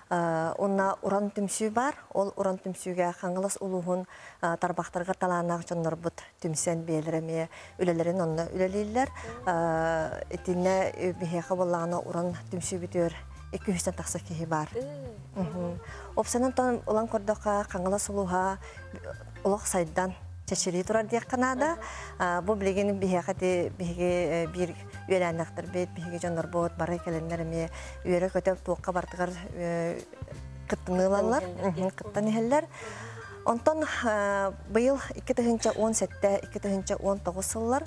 Онно Уран түмсүү бар. Ол Уран түмсүүгэ Хаҥалас улууһун тарбахтарыгар талааннаах дьоннорбут түмсэн бэйэлэрэ эмиэ үлэлэрин онно үлэлииллэр. Итиннэ биһиэхэ буоллаҕына уран түмсүүбүтүгэр 200-тэн тахса киһи баар. Уопсайынан тон ылан көрдөххө Хаҥалас улууһа олох сайдан чэчирии турар диэххэ наада. Бу билигин биһиэхэ ити биһиги биир үөлээннэхтэрбит, биһиги дьоннорбут бары кэлэннэр эмиэ үөрэ-көтө туохха бартыгар кыттыны ылаллар, кыттан иһэллэр. Онтон быйыл 2017-2019 сыллар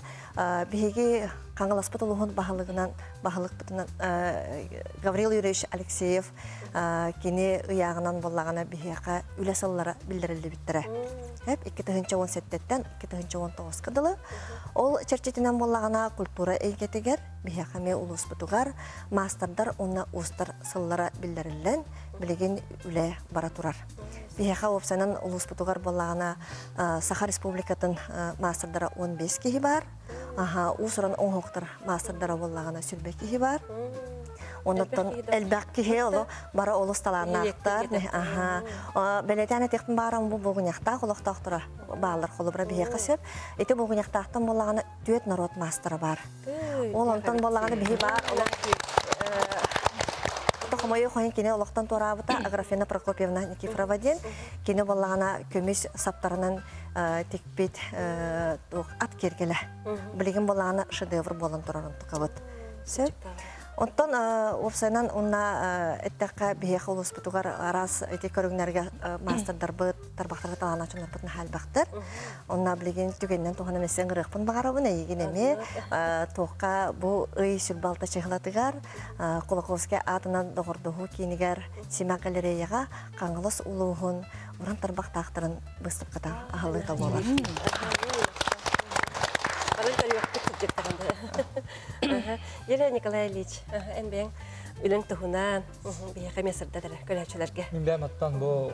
биһиги Хаҥаласпыт улууһун баһылыгынан баһылыкпытынан Гаврил Юрьевич Алексеев кини ыйааҕынан буоллаҕына биһиэхэ үлэ сыллара биллэриллибиттэрэ. Эп 2017-тэн 2019-ка дылы. Ол чэрчитинэн буоллаҕына культура эйгэтигэр биһиэхэ эмиэ улууспутугар маастардар уонна уустар сыллара биллэриллэн билигин үлэ бара турар. Биһиэхэ уопсайынан улууспутугар буоллаҕына Саха Республикатын маастардара 15 киһи баар. Аха, уус-уран оҥоһуктар маастардара буоллаҕына сүрбэ киһи баар. Оннуттан элбэх киһи оло бары олус талааннаахтар. Аха. Бэлэтэн этиэхпин баарам бу булгуньахтаах олохтоохторо бааллар холобура биһиэхэ сөп. Ити булгуньахтаахтан буоллаҕына түөрт норуот маастара баар. Ол онтон буоллаҕына биһи баар олох хомойуох иһин кини олохтон туораабыта Аграфена Прокопьевна Никифорова диэн. Кини буоллаҕына көмүс саптарынан тикпит ат киэргэлэ. Билигин буоллаҕына шедевр буолан турар онтукабыт. Сөп. Онтон уопсайынан уонна эттэххэ биһиэхэ улууспутугар араас ити көрүҥнэргэ маастардарбыт, тарбахтарга талааннааччыларбыт наһаа элбэхтэр. Онно билигин түгэнинэн туһанан эссе ыҥырыахпын баҕарабын эйигин эмиэ туохха бу ый сүрбалта чыһылатыгар Кулаковскай аатынан доҕордоһуу киинигэр Симэх галереяҕа Хаҥалас улууһун уран тарбахтаахтарын быыстапката аһыллыыта буолар. Баран көрүөхпүт сылдьыктаҕын. Елена Николай Ильич, эн бэйэҥ үлэҥ туһунан биһиэхэ эмиэ сырдат эрэ көрөөччүлэргэ. Мин бэйэм оттон бу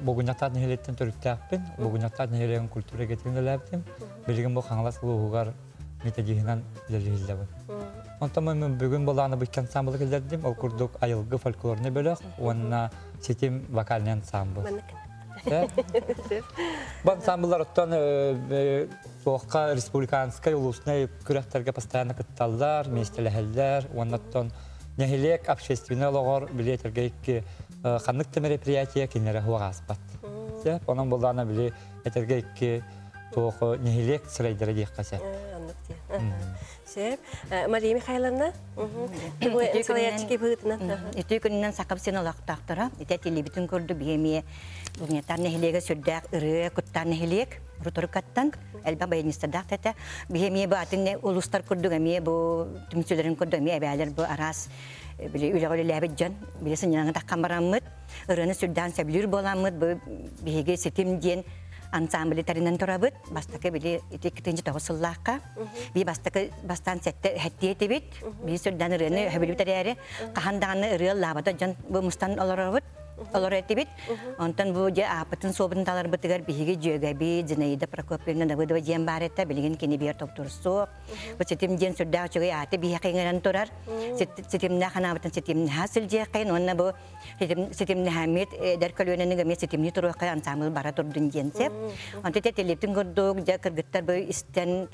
Бугунньахтаах нэһилиэктэн төрүттээхпин. Бугунньахтаах нэһилиэгин культура эйгэтигэр үлэлээбитим. Билигин бу Хаҥалас улууһугар методиһынан үлэлииллэбин. Онтон мен бүгүн былааны бычча ансамблы киллэрдим. Ол курдук айылгы фольклорный бөлөх уонна ситим вокальный ансамбл. Бу ансамбллар оттон туохха республиканскай, улуусный күрэхтэргэ постоянно кытталлар, миэстэлэһэллэр уонна оттон нэһилиэк общественный олоҕор билиэтэргэ икки ханнык да мероприятие кинилэрэ суох ааспат. Онон булдаана били этэргэ икки туох нэһилиэк сырайдара диэххэ сөп. Оннук дии. Сөп. Мария Михайловна, салайааччы быһыытынан. Үтүө күнүнэн Сахам сирин олохтоохторо. Ити этиллибитин курдук биһиэмиэ Гуманитар нэһилиэгэ сүрдээх ырыа куттаан нэһилиэк. Руторукаттан элбэх баянистардаах этэ. Биһиэмиэ бу атын улуустар курдук эмиэ бу түмсүүлэрин курдук эмиэ эбээлэр бу араас били үлэҕэ үлэлээбит дьон били сынньалаҥы таххан бараммыт ырыаны сүрдээн сөбүлүүр буоламмыт бу биһиги ситим диэн ансамблы тэринэн турабыт. Бастакы били ити 2009 сыллаахха. Би бастакы бастаан сэтте хэттиэ этибит. Би сүрдээн ырыаны өһөбүлүбүт эрээри хаһан даҕаны ырыа лаабата дьон бу мустан олоробут. Олоро этибит. Онтон бу дьэ ааппытын суобун таларбытыгар биһиги дьүөгэби Зинаида Прокопьевна Давыдова диэн баар этэ. Билигин кини биэр топтурсуох. Бу ситим диэн сүрдээх үчүгэй ааты биһиэхэ иҥэрэн турар. Ситимнээх анаабытын ситимнэһэ сылдьыаххайын уонна бу ситимнэһэммит эдэр көлүөнэни эмиэ ситимнии туруоххай ансамбл бара турдун диэн сеп. Онто те телептин курдук дьэ кыргыттар бу истэн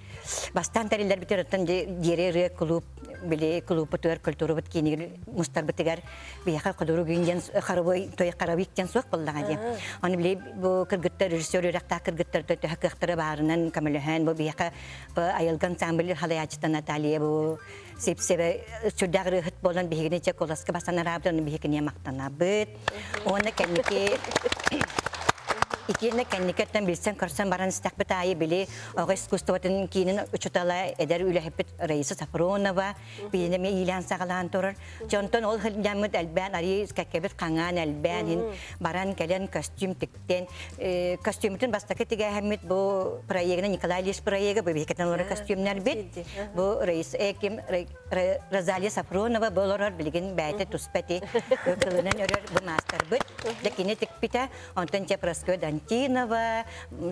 бастаан тэриллэрбитигэр оттон диэри ырыа клуб били клубпутугар культурабыт киинигэр мустарбытыгар биһиэхэ ходуру күн диэн харабой той харабик диэн суох буоллаҕа диэн. Аны били бу кыргыттар режиссер үөрэхтээх кыргыттар төһө кыахтара баарынан көмөлөһөн бу биһиэхэ айылгы ансамбль халайааччыта Наталья бу сип-себе сүрдээх ырыаһыт буолан биһигини чэ куоласка бастан араабыт ону биһигини махтанабыт. Уонна кэнники итиэннэ кэнникэттэн билсэн көрсөн баран истэхпит аайы били оҕо искусствотын киинин учутала эдэр үлэһиппит Раиса Сафронова биһини эмиэ иилээн саҕалаан турар. Дьонтон ол сылдьаммыт элбээн арыы кэккэбит хаҥаан элбээн иһин баран кэлэн костюм тиктэн костюммутун бастакы тигээһэммит бу проегына Николай Ильич проега бу биһикэтин олорор костюмнарбит бу Раиса ким Розалия Сафронова бу олорор билигин бэйэтэ туспа эти кылынан өрөр бу маастарбыт да кини тикпитэ онтон чэ Прасковья Дантинова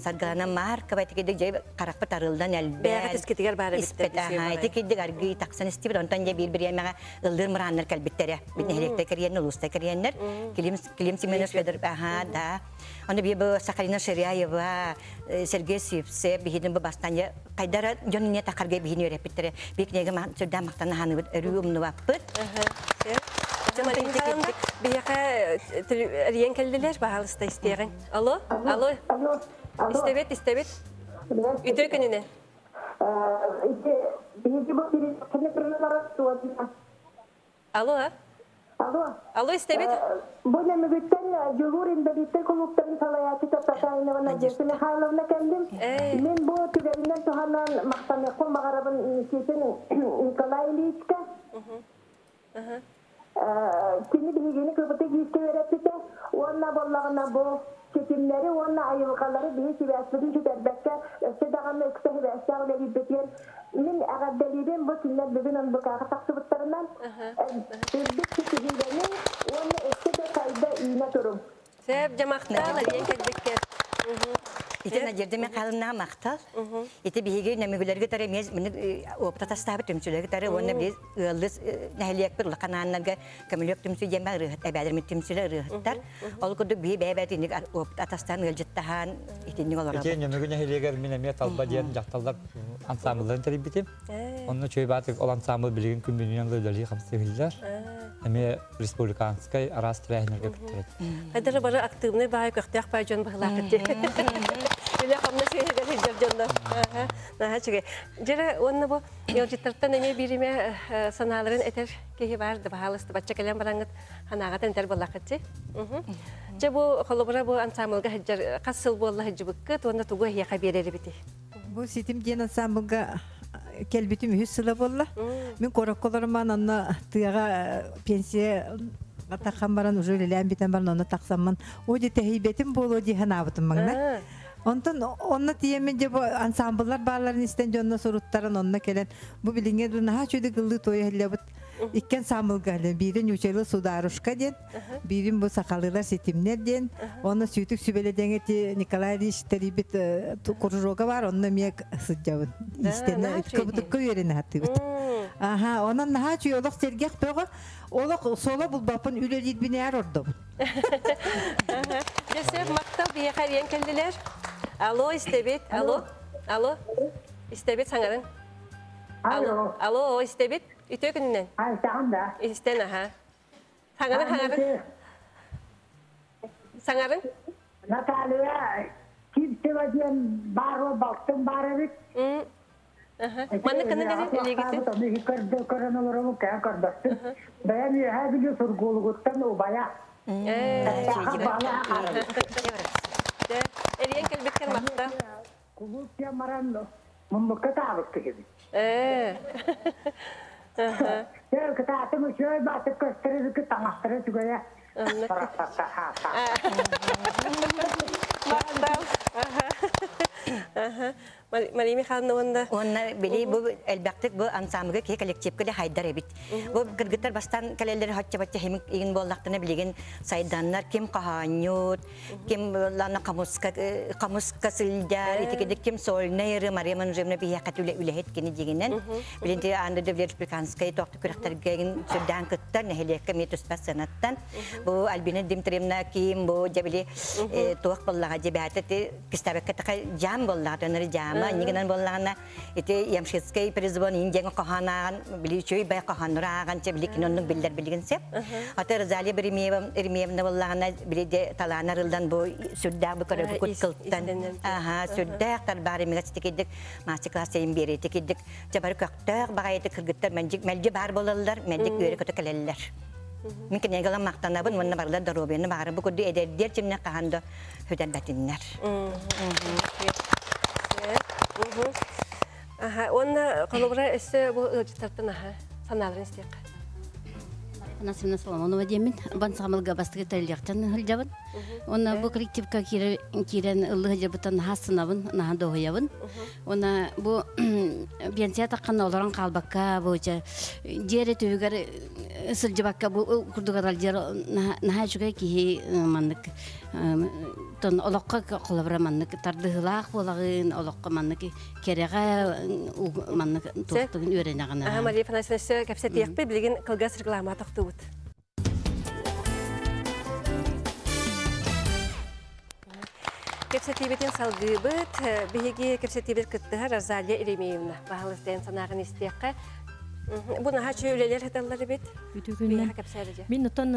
Саргана Маркова ити дьэ харахпыт арыллан элбээн Бэйэҕит искитигэр баар эбиттэр ити кирдик аргый тахсан истибит онтон дьэ биир бириэмэҕэ ыллыыр мырааннар кэлбиттэрэ бит нэһилиэктэр кэриэннэр улуустар кэриэннэр Клим Клим Семенович Федор аха да Аны би бу Сахалина Ширяева, Сергей Сивцев биһидин бу бастан кайдара дьон не тахарга биһини үөрэппиттэрэ. Би книга сүрдээх махтана хааныбыт өрүү умнубаппыт. Биһиэхэ эрийэн кэллилэр, баһаалыста истиэҕиҥ. Алло, алло. Истэбит, истэбит. Үтүө күнүнэн. Алло. Алло. Алло, истэбит. Бу нөмүгүттэн Дьулуур инбэлииттэр кулууптарын салайааччыта Татаринова Надежда Михайловна кэллим. Мин бу түгэнинэн туһанан махтаныахпын баҕарабын Никитин Николай Ильичка. Кини биһигини кыбыты киискэ үөрэппитэ уонна буоллаҕына бу ситимнэри уонна айылҕалары биһи сибээспитин сүтэрбэккэ өссө даҕаны ыкса сибээстээх үлэлиирбитигэр мин эҕэрдэлиибин бу кинилэр бүгүн НБК-ҕа тахсыбыттарынан үрдүк ситиһиилэниҥ уонна өссө да сайда үүнэ туруҥ. Сөп, дьэ махтал, эриэн кэлбиккэр. Ити Надежда Михайловна махтал. Ити биһиги нөмүгүлэргэ тары эмиэ мин опыта тастаабыт түмсүүлэргэ тары уонна биир ыаллы нэһилиэкпит улахан ааннарга көмөлүөк түмсүү диэн баар ырыаһыт эбээлэрмит түмсүүлэр ырыаһыттар. Ол курдук биһи бэйэ-бэйэ итинник опыт атастаан ыалдьыттаһан итинник олоробут. Ити Нөмүгү нэһилиэгэр мин эмиэ Талба диэн дьахталлар ансаамбылларын тэрийбитим. Онно үчүгэй баатык ол ансаамбыл билигин күн бүгүнүнэн үлэлии хамсыы иһиллэр. Эмиэ республиканскай араас тэрээһиннэргэ кыттар этим. Хайдары бары активный баай көхтөөх баай дьон быһылаах дии. Үлэ хамнас үөһүгэр сылдьар дьоннор. Наһаа үчүгэй. Дьэрэ уонна бу ыалдьыттартан эмиэ бииримэ санааларын этэр киһи баар да баһаалыста бачча кэлэн бараҥҥыт санааҕытын этэр буоллаххыт дии. Дьэ бу холобура бу ансаамбылга сылдьар хас сыл буолла сылдьыбыккыт уонна тугу эһиэхэ биэрэр эбитий? Бу ситим диэн ансаамбылга кэлбитим үһүс сыла буолла. Мин куоракка олоруман онно тыаҕа пенсия таххан баран уже үлэлээн бүтэн баран онно тахсаммын о дии тэһийбэтим буолуо дии санаабытым маҥнай. Онтон онно тиийэммин дьэ бу ансаамбыллар баалларын истэн дьонно суруттаран онно кэлэн бу билиҥҥэ дуу наһаа үчүгэй ыллыы туойа иһиллэбит икки ансаамбылга биирин ньуучалыы сударушка диэн биирин бу сахалыылар ситимнэр диэн онно сүүтүк сүбэлэдэҥ ити Николай Ильич тэрийбит кружога бар онно эмиэ сылдьабын истэнэ кыбытыкка үөрэнэ сатыыбыт аха онон наһаа үчүгэй олох сэргэх бөҕө олох соло булбаппын үлэлиирбинээр ордобун Дьэ махтал биһиэхэ эрийэн кэллилэр. Алло, истэбит. Алло. Алло. Истэбит саҥарын. Алло. Алло, истэбит. Үтүө күнүнэн. Айтаҕын да. Истэн аха. Саҥарын хаҥарын. Саҥарын. Наталья Киртева диэн баар балтым баар эбит. Маннык кынын кэлин илиигитин. Көрдө көрөн олоробун кээн көрбөттүм. Бэйэм үөһээ Бүлүү Сургуулугуттан убайа. Эрийэн кэлбиккэр махтал. Кулууп диэн баран муннукка таабыт киһибит. Дьэ кытаатым үчүгэй баатык көстөр эбикки таҥастара үчүгэйэ. Махтал. Мария Михайловна уонна Уонна били бу элбэхтик бу ансамблга киһи коллективка да хайдар эбит. Бу кыргыттар бастан кэлэллэр хочча-бачча химик игин буоллахтана билигин сайданнар ким хаһаанньут, ким лана хамуска хамуска сылдьар, итикидик ким сольный ыры Мария Манжевна биһиэхэ үлэ үлэһит кини дигинен. Билин ти анды республиканскай тохту күрэхтэргэ сүрдээн кыттар нэһилиэккэ эмиэ туспа сыанаттан. Бу Альбина Дмитриевна ким бу дьэбили туох боллаҕа дьэбээтэ ти кистабекка така жаам боллаҕа төнөрү жаама иннигинэн боллаҕына ити Ямшицкай призвон ин диэн коханааҕан били үчүгэй бай коханнурааҕан чэ били киноннук биллэр билигин сеп аты Розалия Еремеевна боллаҕына били де талаанар ылдан бу сүрдээх бу көрөбү кут кылтан аха сүрдээх тарбаар имигэс тикидик мастер-класс сайын биэрии тикидик жабары көктөөх баҕайыты кыргыттар мэлдьи мэлдьи баар болаллар мэлдьи үөрэ көтө кэлэллэр мин кинигэлэн махтанабын уонна барылар доруобуйаны баҕарабын бу курдук эдэрдиэр чимнэ хаһан да сүтэрбэтиннэр. Аха, уонна холобура өссө бу ыалдьыттартан аха санааларын истиэххэ. Насимна Соломонова диэммин бан саамылга бастакы тэрилиэхтэн сылдьабын. Уонна бу коллективка киирэн ыллыы сылдьабыттан наһаа астынабын, наһаа дуоһуйабын. Уонна бу пенсия тахханна олорон хаалбакка, бу дьэ дьиэ эрэ түбүгэр сылдьыбакка бу курдук аралдьар наһаа үчүгэй киһи маннык тон олоххо холобура маннык тардыһыылаах буолаҕын, олоххо маннык кэрэҕэ маннык туохтугун үөрэнэҕин. Аха, Мария Афанасьевна, кэпсэтиэхпит, билигин кылгас реклама тохтуубут. Кэпсэтиибитин салгыыбыт. Биһиги кэпсэтиибит кыттыһар Розалия Еремеевна. Баһылыстайын санааҕын истиэххэ. Бу наһаа үчүгэй үлэлэр сыталлар эбит. Үтүгүннэ. Мин отон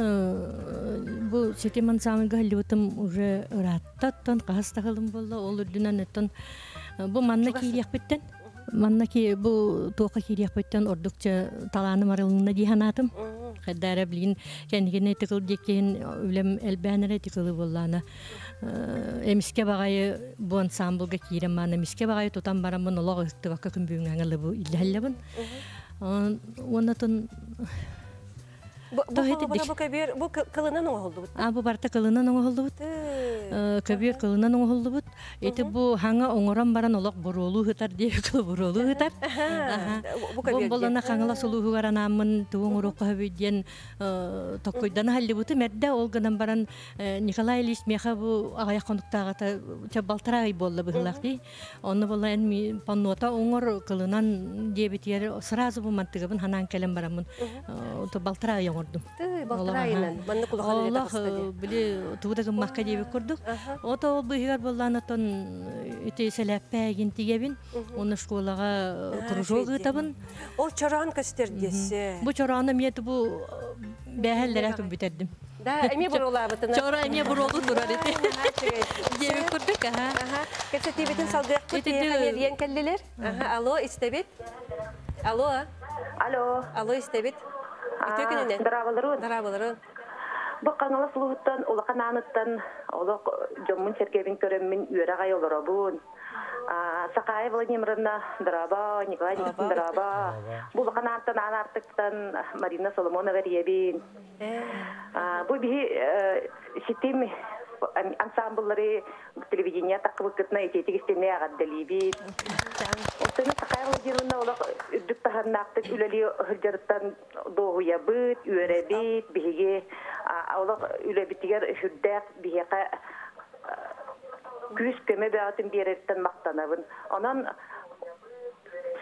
бу ситим ансамбльга халлыбытым уже ыраатта, оттон хаһыс тахылым буолла, ол үрдүнэн оттон бу манна киириэхпиттэн. Манна ки бу туоха киириэхпиттэн ордукча талааным арылынна дии санаатым. Хайдара билигин кэнникинэ тыкыл диэккиһин үлэм элбээн эрэ тыкылы буоллаана. Эмиске баҕайы бу ансамблга киирэн маана эмиске баҕайы тутан бараммын олох ыһыктыбакка күн бүгүҥҥэ ылыбы иллэһэллэбин. Уоннатын Бу бу көбүөр бу кылынан оҥоһуллубут. А бу барта кылынан оҥоһуллубут. Көбүөр кылынан оҥоһуллубут. Ити бу хаҥа оҥорон баран олох буруолуу ыһытар диэки кылы буруолуу ыһытар. Бу көбүөр. Боллона хаҥала сулууһугар анааммын тугу оҥоруохха сөбүй диэн токкуйдана халлыбытым эрдэ ол гынан баран Николай Ильич миэхэ бу аҕыйах хонуктааҕыта балтараа ый буолла быһыылаах дии. Онно буолла эн паннота оҥор кылынан диэбитигэр сразу бу мантыгабын ханаан кэлэн бараммын балтараа ый оҥордум. Балтараа ыйынан маннык улахан үлэ таҕыста дии. Били тугу да гыммакка диэбит курдук. Ото ол быыһыгар буоллаан оттон ити сэлээппээгин тигэбин. Уонна школаҕа кружок ыытабын. Ол чороон көстөр диэссе. Бу чороону эмиэ бу бээһэллэрэ бүтэрдим. Да, эмиэ буруолаабытына. Чора эмиэ буруолу турар ити. Диэбит курдук, аха. Кэпсэтиибитин салгыахпыт, биһиэхэ кэллилэр. Аха, алло, истэбит. Алло. Алло. Алло, истэбит. Үтүө күнүнэн. Дорооболорун. Дорооболорун. Бу Хаҥалас улууһуттан, Улахан Ааныттан олох дьоммун сэргэбин көрөммүн үөрэ аҕай олоробун. Сахаайа Владимировна, дорообо, Николай Никитин, дорообо. Бу Улахан Аантан Аан Аартыктан Марина Соломонова эрийэбин. Бу биһи ситим ансамбллары телевидение таххыбыккытына итиэтик истинэ эҕэрдэлиибит. Оттон Сахаайа Владимировна олох үрдүк таһымнаахтык үлэлии сылдьарыттан дуоһуйабыт, үөрэбит, биһиги олох үлэбитигэр сүрдээх биһиэхэ күүс-көмө бөҕөтүн биэрэриттэн махтанабын. Онон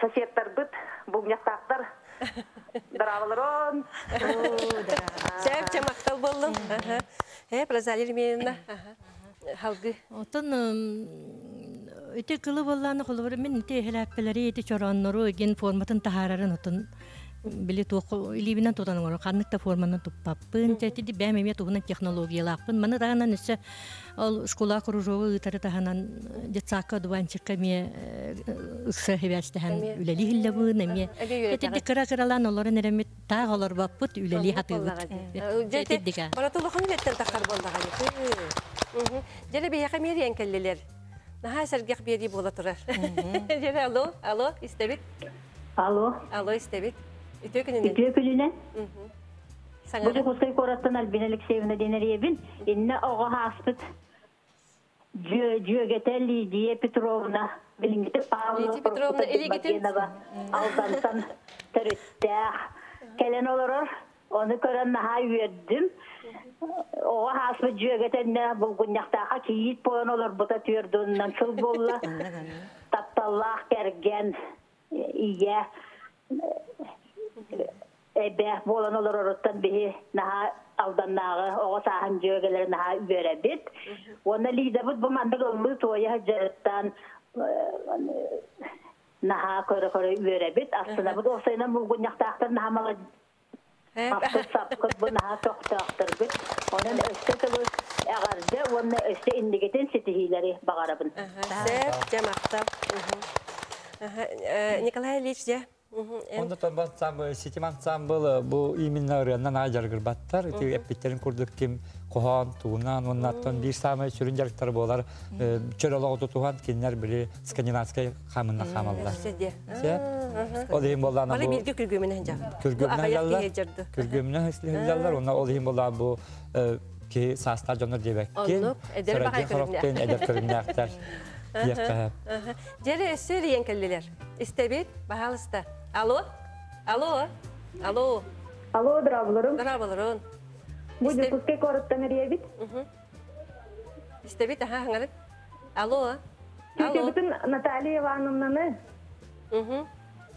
соседтарбыт, булгунньахтаахтар Дорооболорун! Сөп, чэ махтал буоллум. Э, Розалия Еремеевна, халгы. Оттон ити кылы буоллааны холобур мин ити эһэлээппэлэри ити чорооннору ген форматын таһаарарын отун били туох илиибинэн тутан оҥорор ханнык да форманан туппаппын чэ ити бэйэм эмиэ туһунан технологиялаахпын маны таһынан өссө Ол школа кружогу ыытары таһынан детсадка одуванчикка эмиэ ыкса хибээстэһэн үлэлии иһиллэбин эмиэ итинник кыра-кыралаан олорон эреммит таах олорбоппут үлэлии хатыыбыт. Итинник Баратулахан үлэттэн тахар буоллаҕа. Дьэ биһиэхэ эмиэ кэллилэр. Наһаа сэргэх биэрии буола турар. Дьэ алло, алло, истэбит. Алло. Алло, истэбит. Үтүө күнүнэн. Үтүө күнүнэн. Бу Дьокуускай куораттан Альбина Алексеевна диэн эрийэбин. Иннэ оҕо ааспыт дьүөгэтэ Лидия Петровна, билиҥҥитэ Павлова Петровна илигитин Алдантан төрүттээх кэлэн олорор. Ону көрөн наһаа үөрдүм. Оҕо ааспыт дьүөгэтэ иннэ булгунньахтаахха кийиит буолан олорбута түөрт сыл буолла. Тапталлаах кэргэн, ийэ эбэ буолан олороруттан биһи наһаа алданнааҕы оҕо сааһын дьүөгэлэрэ наһаа үөрэбит. Уонна Лидабыт бу маннык ыллыы туойа сылдьарыттан наһаа көрө-көрө үөрэбит. Астынабыт. Уопсайынан булгунньахтаахтар наһаа мала Аппыт саппыт бу наһаа көхтөөхтөргүт. Онон өссө тылы эҕэрдэ уонна өссө иннигитин ситиһиилэри баҕарабын. Сөп, дьэ махтал. Николай Ильич, дьэ. Онно ансамбль, ситим ансамбл бу именно ырыаннан аа дьарыгырбаттар. Ити эппиттерин курдук ким хоһоон тугунан уоннаттан биир саамай сүрүн дьарыктар буолар чөл олоҕу тутуһан кинилэр били скандинавскай хаамынна хаамаллар. Ол иһин буоллаана бу бииргэ күргүөмүнэн жа. Күргүөмүнэн Күргүөмүнэн сылдьаллар. Уонна ол иһин буоллаана бу киһи саастаах дьоннор диэбэккин. Эдэр баҕай көрүҥнээх. Эдэр көрүҥнээхтэр. Диэххэ. Дьэрэ өссө эрийэн кэллилэр. Истэбит, баһаалыста. Алло? Алло? Алло? Алло, дорооболорун. Дорооболорун. Бу Дьокуускай куораттан эрийэбит. Истэбит, аха, хаҥарын. Алло? Тетябытын Наталья Ивановнаны.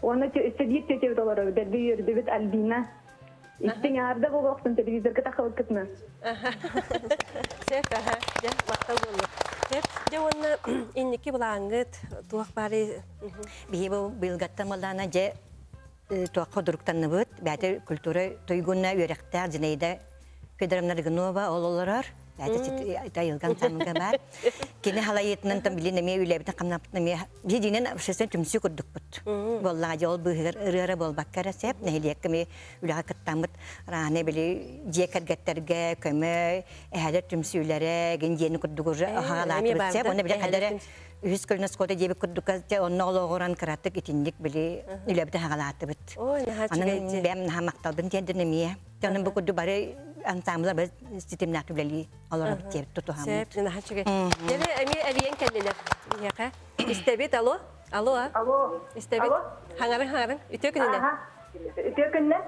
Уонна өссө биир тетябит олорор, дэлби үөрдүбүт Альбина. Истиҥ аарда буолуохтун телевизорга таххыбыккытына. Сөп, аха, дьэ, махтал буоллун. Сөп, дьэ уонна инники былааҥҥыт туох баары Биһи бу быйылгаттан буоллаана дьэ туохха дуруктанныбыт. Бэйэтэ культура туйгунна үөрэхтээх Зинаида Федоровна Рыгунова ол олорор. Бәйті айылган самылга бар. Кини халайытынан там билин эме үләбитен камнапытын эме жидинен обществен түмсү курдукпут. Боллага жол быһыгар ырыара болбаккара сеп нехилиекке ми үләгә кыттамыт раны били жекергеттерге көмө эһәлер түмсүләре генжени курдугур хагалаатыбыт сеп. Оны биле кадәре үһүс көлнө скота жеби курдука онно ологоран кыраттык итинник били үләбитен хагалаатыбыт. Анан бәм хамакталбын тендер немие. Тонун бу курду бары ансамбла біз ситимнәк түләли алар бит туту хам. Сеп, наһа чүгәй. Яне эми әриен кәллеләр. Яка. Истәбит, алло. Алло. Алло. Истәбит. Хаңарын, хаңарын. Үтө күненә. Үтө күннә.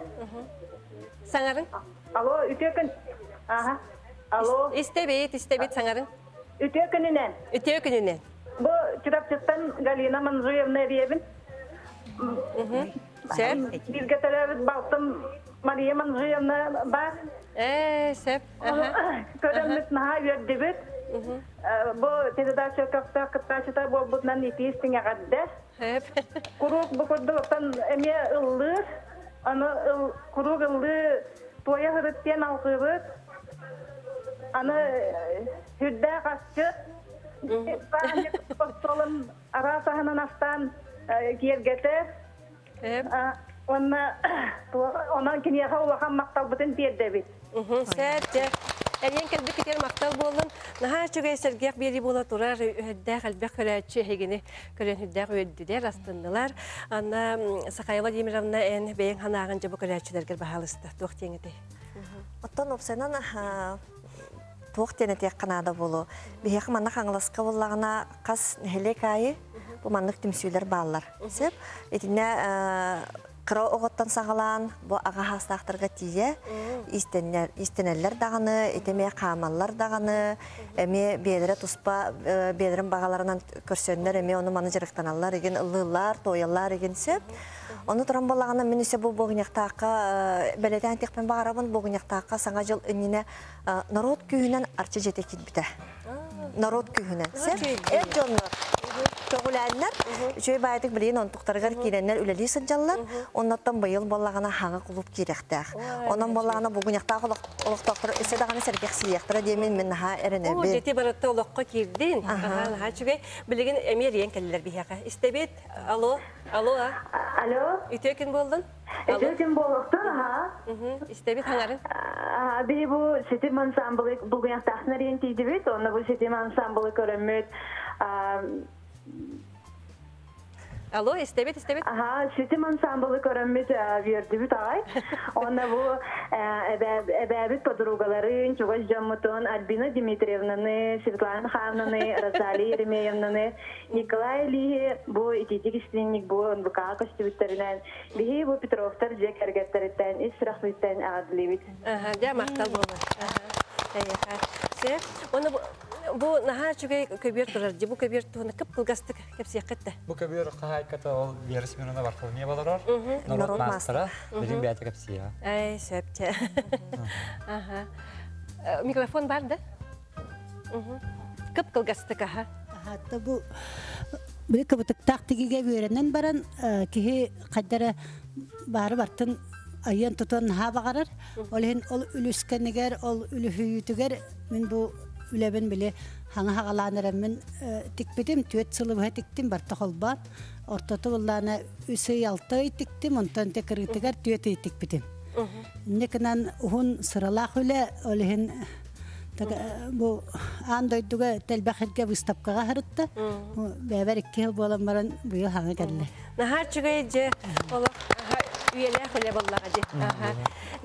Саңарын. Алло, үтө күн. Аха. Алло. Истәбит, истәбит, саңарын. Үтө күненә. Үтө күненә. Бу Чурапчыттан Галина Манжуевна Ребин. Сеп. Бирге төлөбүт балтым Мария Манжуевна бар. Сеп. Көрөмүт наха үөрдүбүт. Бу передача көктө кыттачыта болбутунан итиистиңе кадде. Курук бу курдуктан эме ыллыр. Аны курук ыллы тоя хырыттен алгыбыт. Аны хүрдә касчы. Постолын арасаһынан астан киергете. Онна онан кинияха улахан макталбытын тиердебит. Сәп, жа. Әлен кәлбі кетер мақтал болын. Наха чүгәй сәргәк бери була турар үһәддәк әлбәк көрәтче хегене көрен үһәддәк үөддүләр астыннылар. Анна Сахая Владимировна эн бәйен ханагын жабы көрәтчеләргә баһалысты. Туох теңете. Оттон опсайнан туох тенете канада болу. Бихек манна хаңласка боллагына кас хелек айы бу маннык түмсүйлөр баалар. Сеп, итине кыра оғоттан сағалан, бу аға хастақтарға тие, истенеллер дағаны, итеме қамаллар дағаны, эме бедре туспа, бедрин бағаларынан көрсөннер, эме оны маны жырықтаналар, еген ыллылар, тоялар, еген сеп. Оны туран болағына мен үсе бу боғыняқтаққа, бәлетен текпен бағарабын боғыняқтаққа саңа жыл үніне народ күйінен арчы жете китбіті. Народ күйінен. Сеп, эр жоннор. Көғіләнлер, үчөй байтык билин онтуктаргар киреннер үлели сыджаллар, оннаттан быйыл боллагана хаңа кулуп кирехтәх. Онон боллагана бүгүн яктак олоктоктор эсе даганы сергек сияктыра демен мен наха О, эренеби. жети баратта олоққа кирдин. Аха, наха чүгәй. Билеген эмер иен кәлләр бихәкә. Истәбит, алло, алло. Алло. Үтө кин болдун? Үтө кин болуктун, аха. Истәбит хаңарын. Би бу ситим ансамблы бүгүн яктахнар иен тийдибит, онна бу ситим ансамблы көрөмүт. Алло, истәбит, истәбит. Аха, ситим ансамблы көрөмүт вердибит ай. Онна бу эбәбит подругаларын, чугас жаммутун Альбина Дмитриевнаны, Светлана Михайловнаны, Розалия Еремеевнаны, Николай Лихи, бу ититик истинник бу НВК костюмтеринен, бихи бу Петровтар жек эргеттериттен, ис рахметтен адлибит. Аха, жа мактал болду. Аха. Әйе, Се, оны бу наха чүгәй көбер турар, бу көбер туны кып кылгастык кепсияккетте. Бу көбер кахайката ол Вера Смирнова Варфоломеева болорор. Народ Народ мастера. мастера. Билин бәйті кепсия. Ай, сөпче. Аха. Микрофон бар да? Кып кылгастык, аха. Хатта бу бир кыбытыктаах тигиге үөрэнэн баран киһи хайдара баары бартын айан тутан ха багарар. Ол хин ол үлүскенигер, ол үлүһүйүтүгер мин бу үлэбин биле хаңа хагалаанара мин тикпитим түөт сылыбыха тиктим барта холбаан. Ортоту буллаана үсүй алты тиктим, онтон те кыргытыгар түөт ый тикпитим. Иннекинан ухун сыралаах үлэ, ол хин бу ан дойдуга телбэхирге выставкага харытта. Бэбэр икки хыл буолан баран быйыл хаңа кэллэ. Наһаа чүгэй же олох үйелэх үле боллаға же.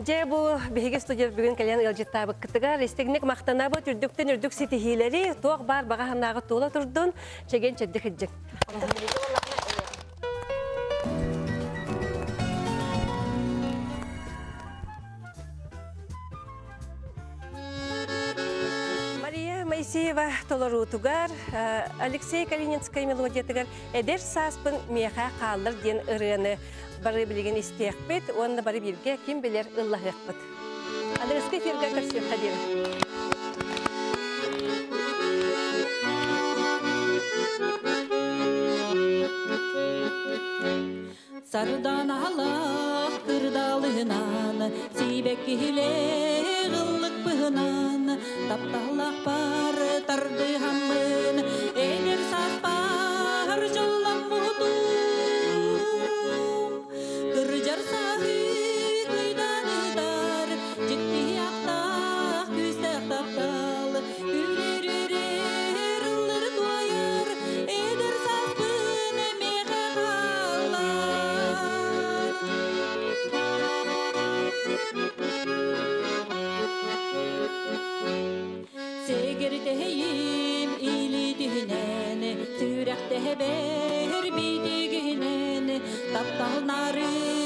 Же бу биһиги студия бүгүн кэлэн ыалдьыттаабыт кытыгар истигник мактанабы түрдүктен үрдүк ситиһиилэри туох бар баҕа ханнааҕы туола турдун чеген чэдди хыджык. Мария Моисеева толоруутугар, Алексей Калининскай мелодиятыгар эдер сааспын миэхэ хааллар диэн ырыаны бары билигин истиэхпит, уонна бары бииргэ ким билэр ыллаһыахпыт. Аныгыскы эфиргэ көрсүөххэ диэри. Сардан алах кырдалынан, сибек кихиле Быһынан тапталлаах тардыһаммын эдэр сааспар дьолломмутум кырдьар сааһы кыйданытар дьикти ахтаах күүстээх таптал күлүрүрэр ыллыр туойар эдэр сааспын миэхэ хааллар. Сегертeheyim илитиһинэн, сүрэхтэһэбэр биитигиһинэн, таптал нары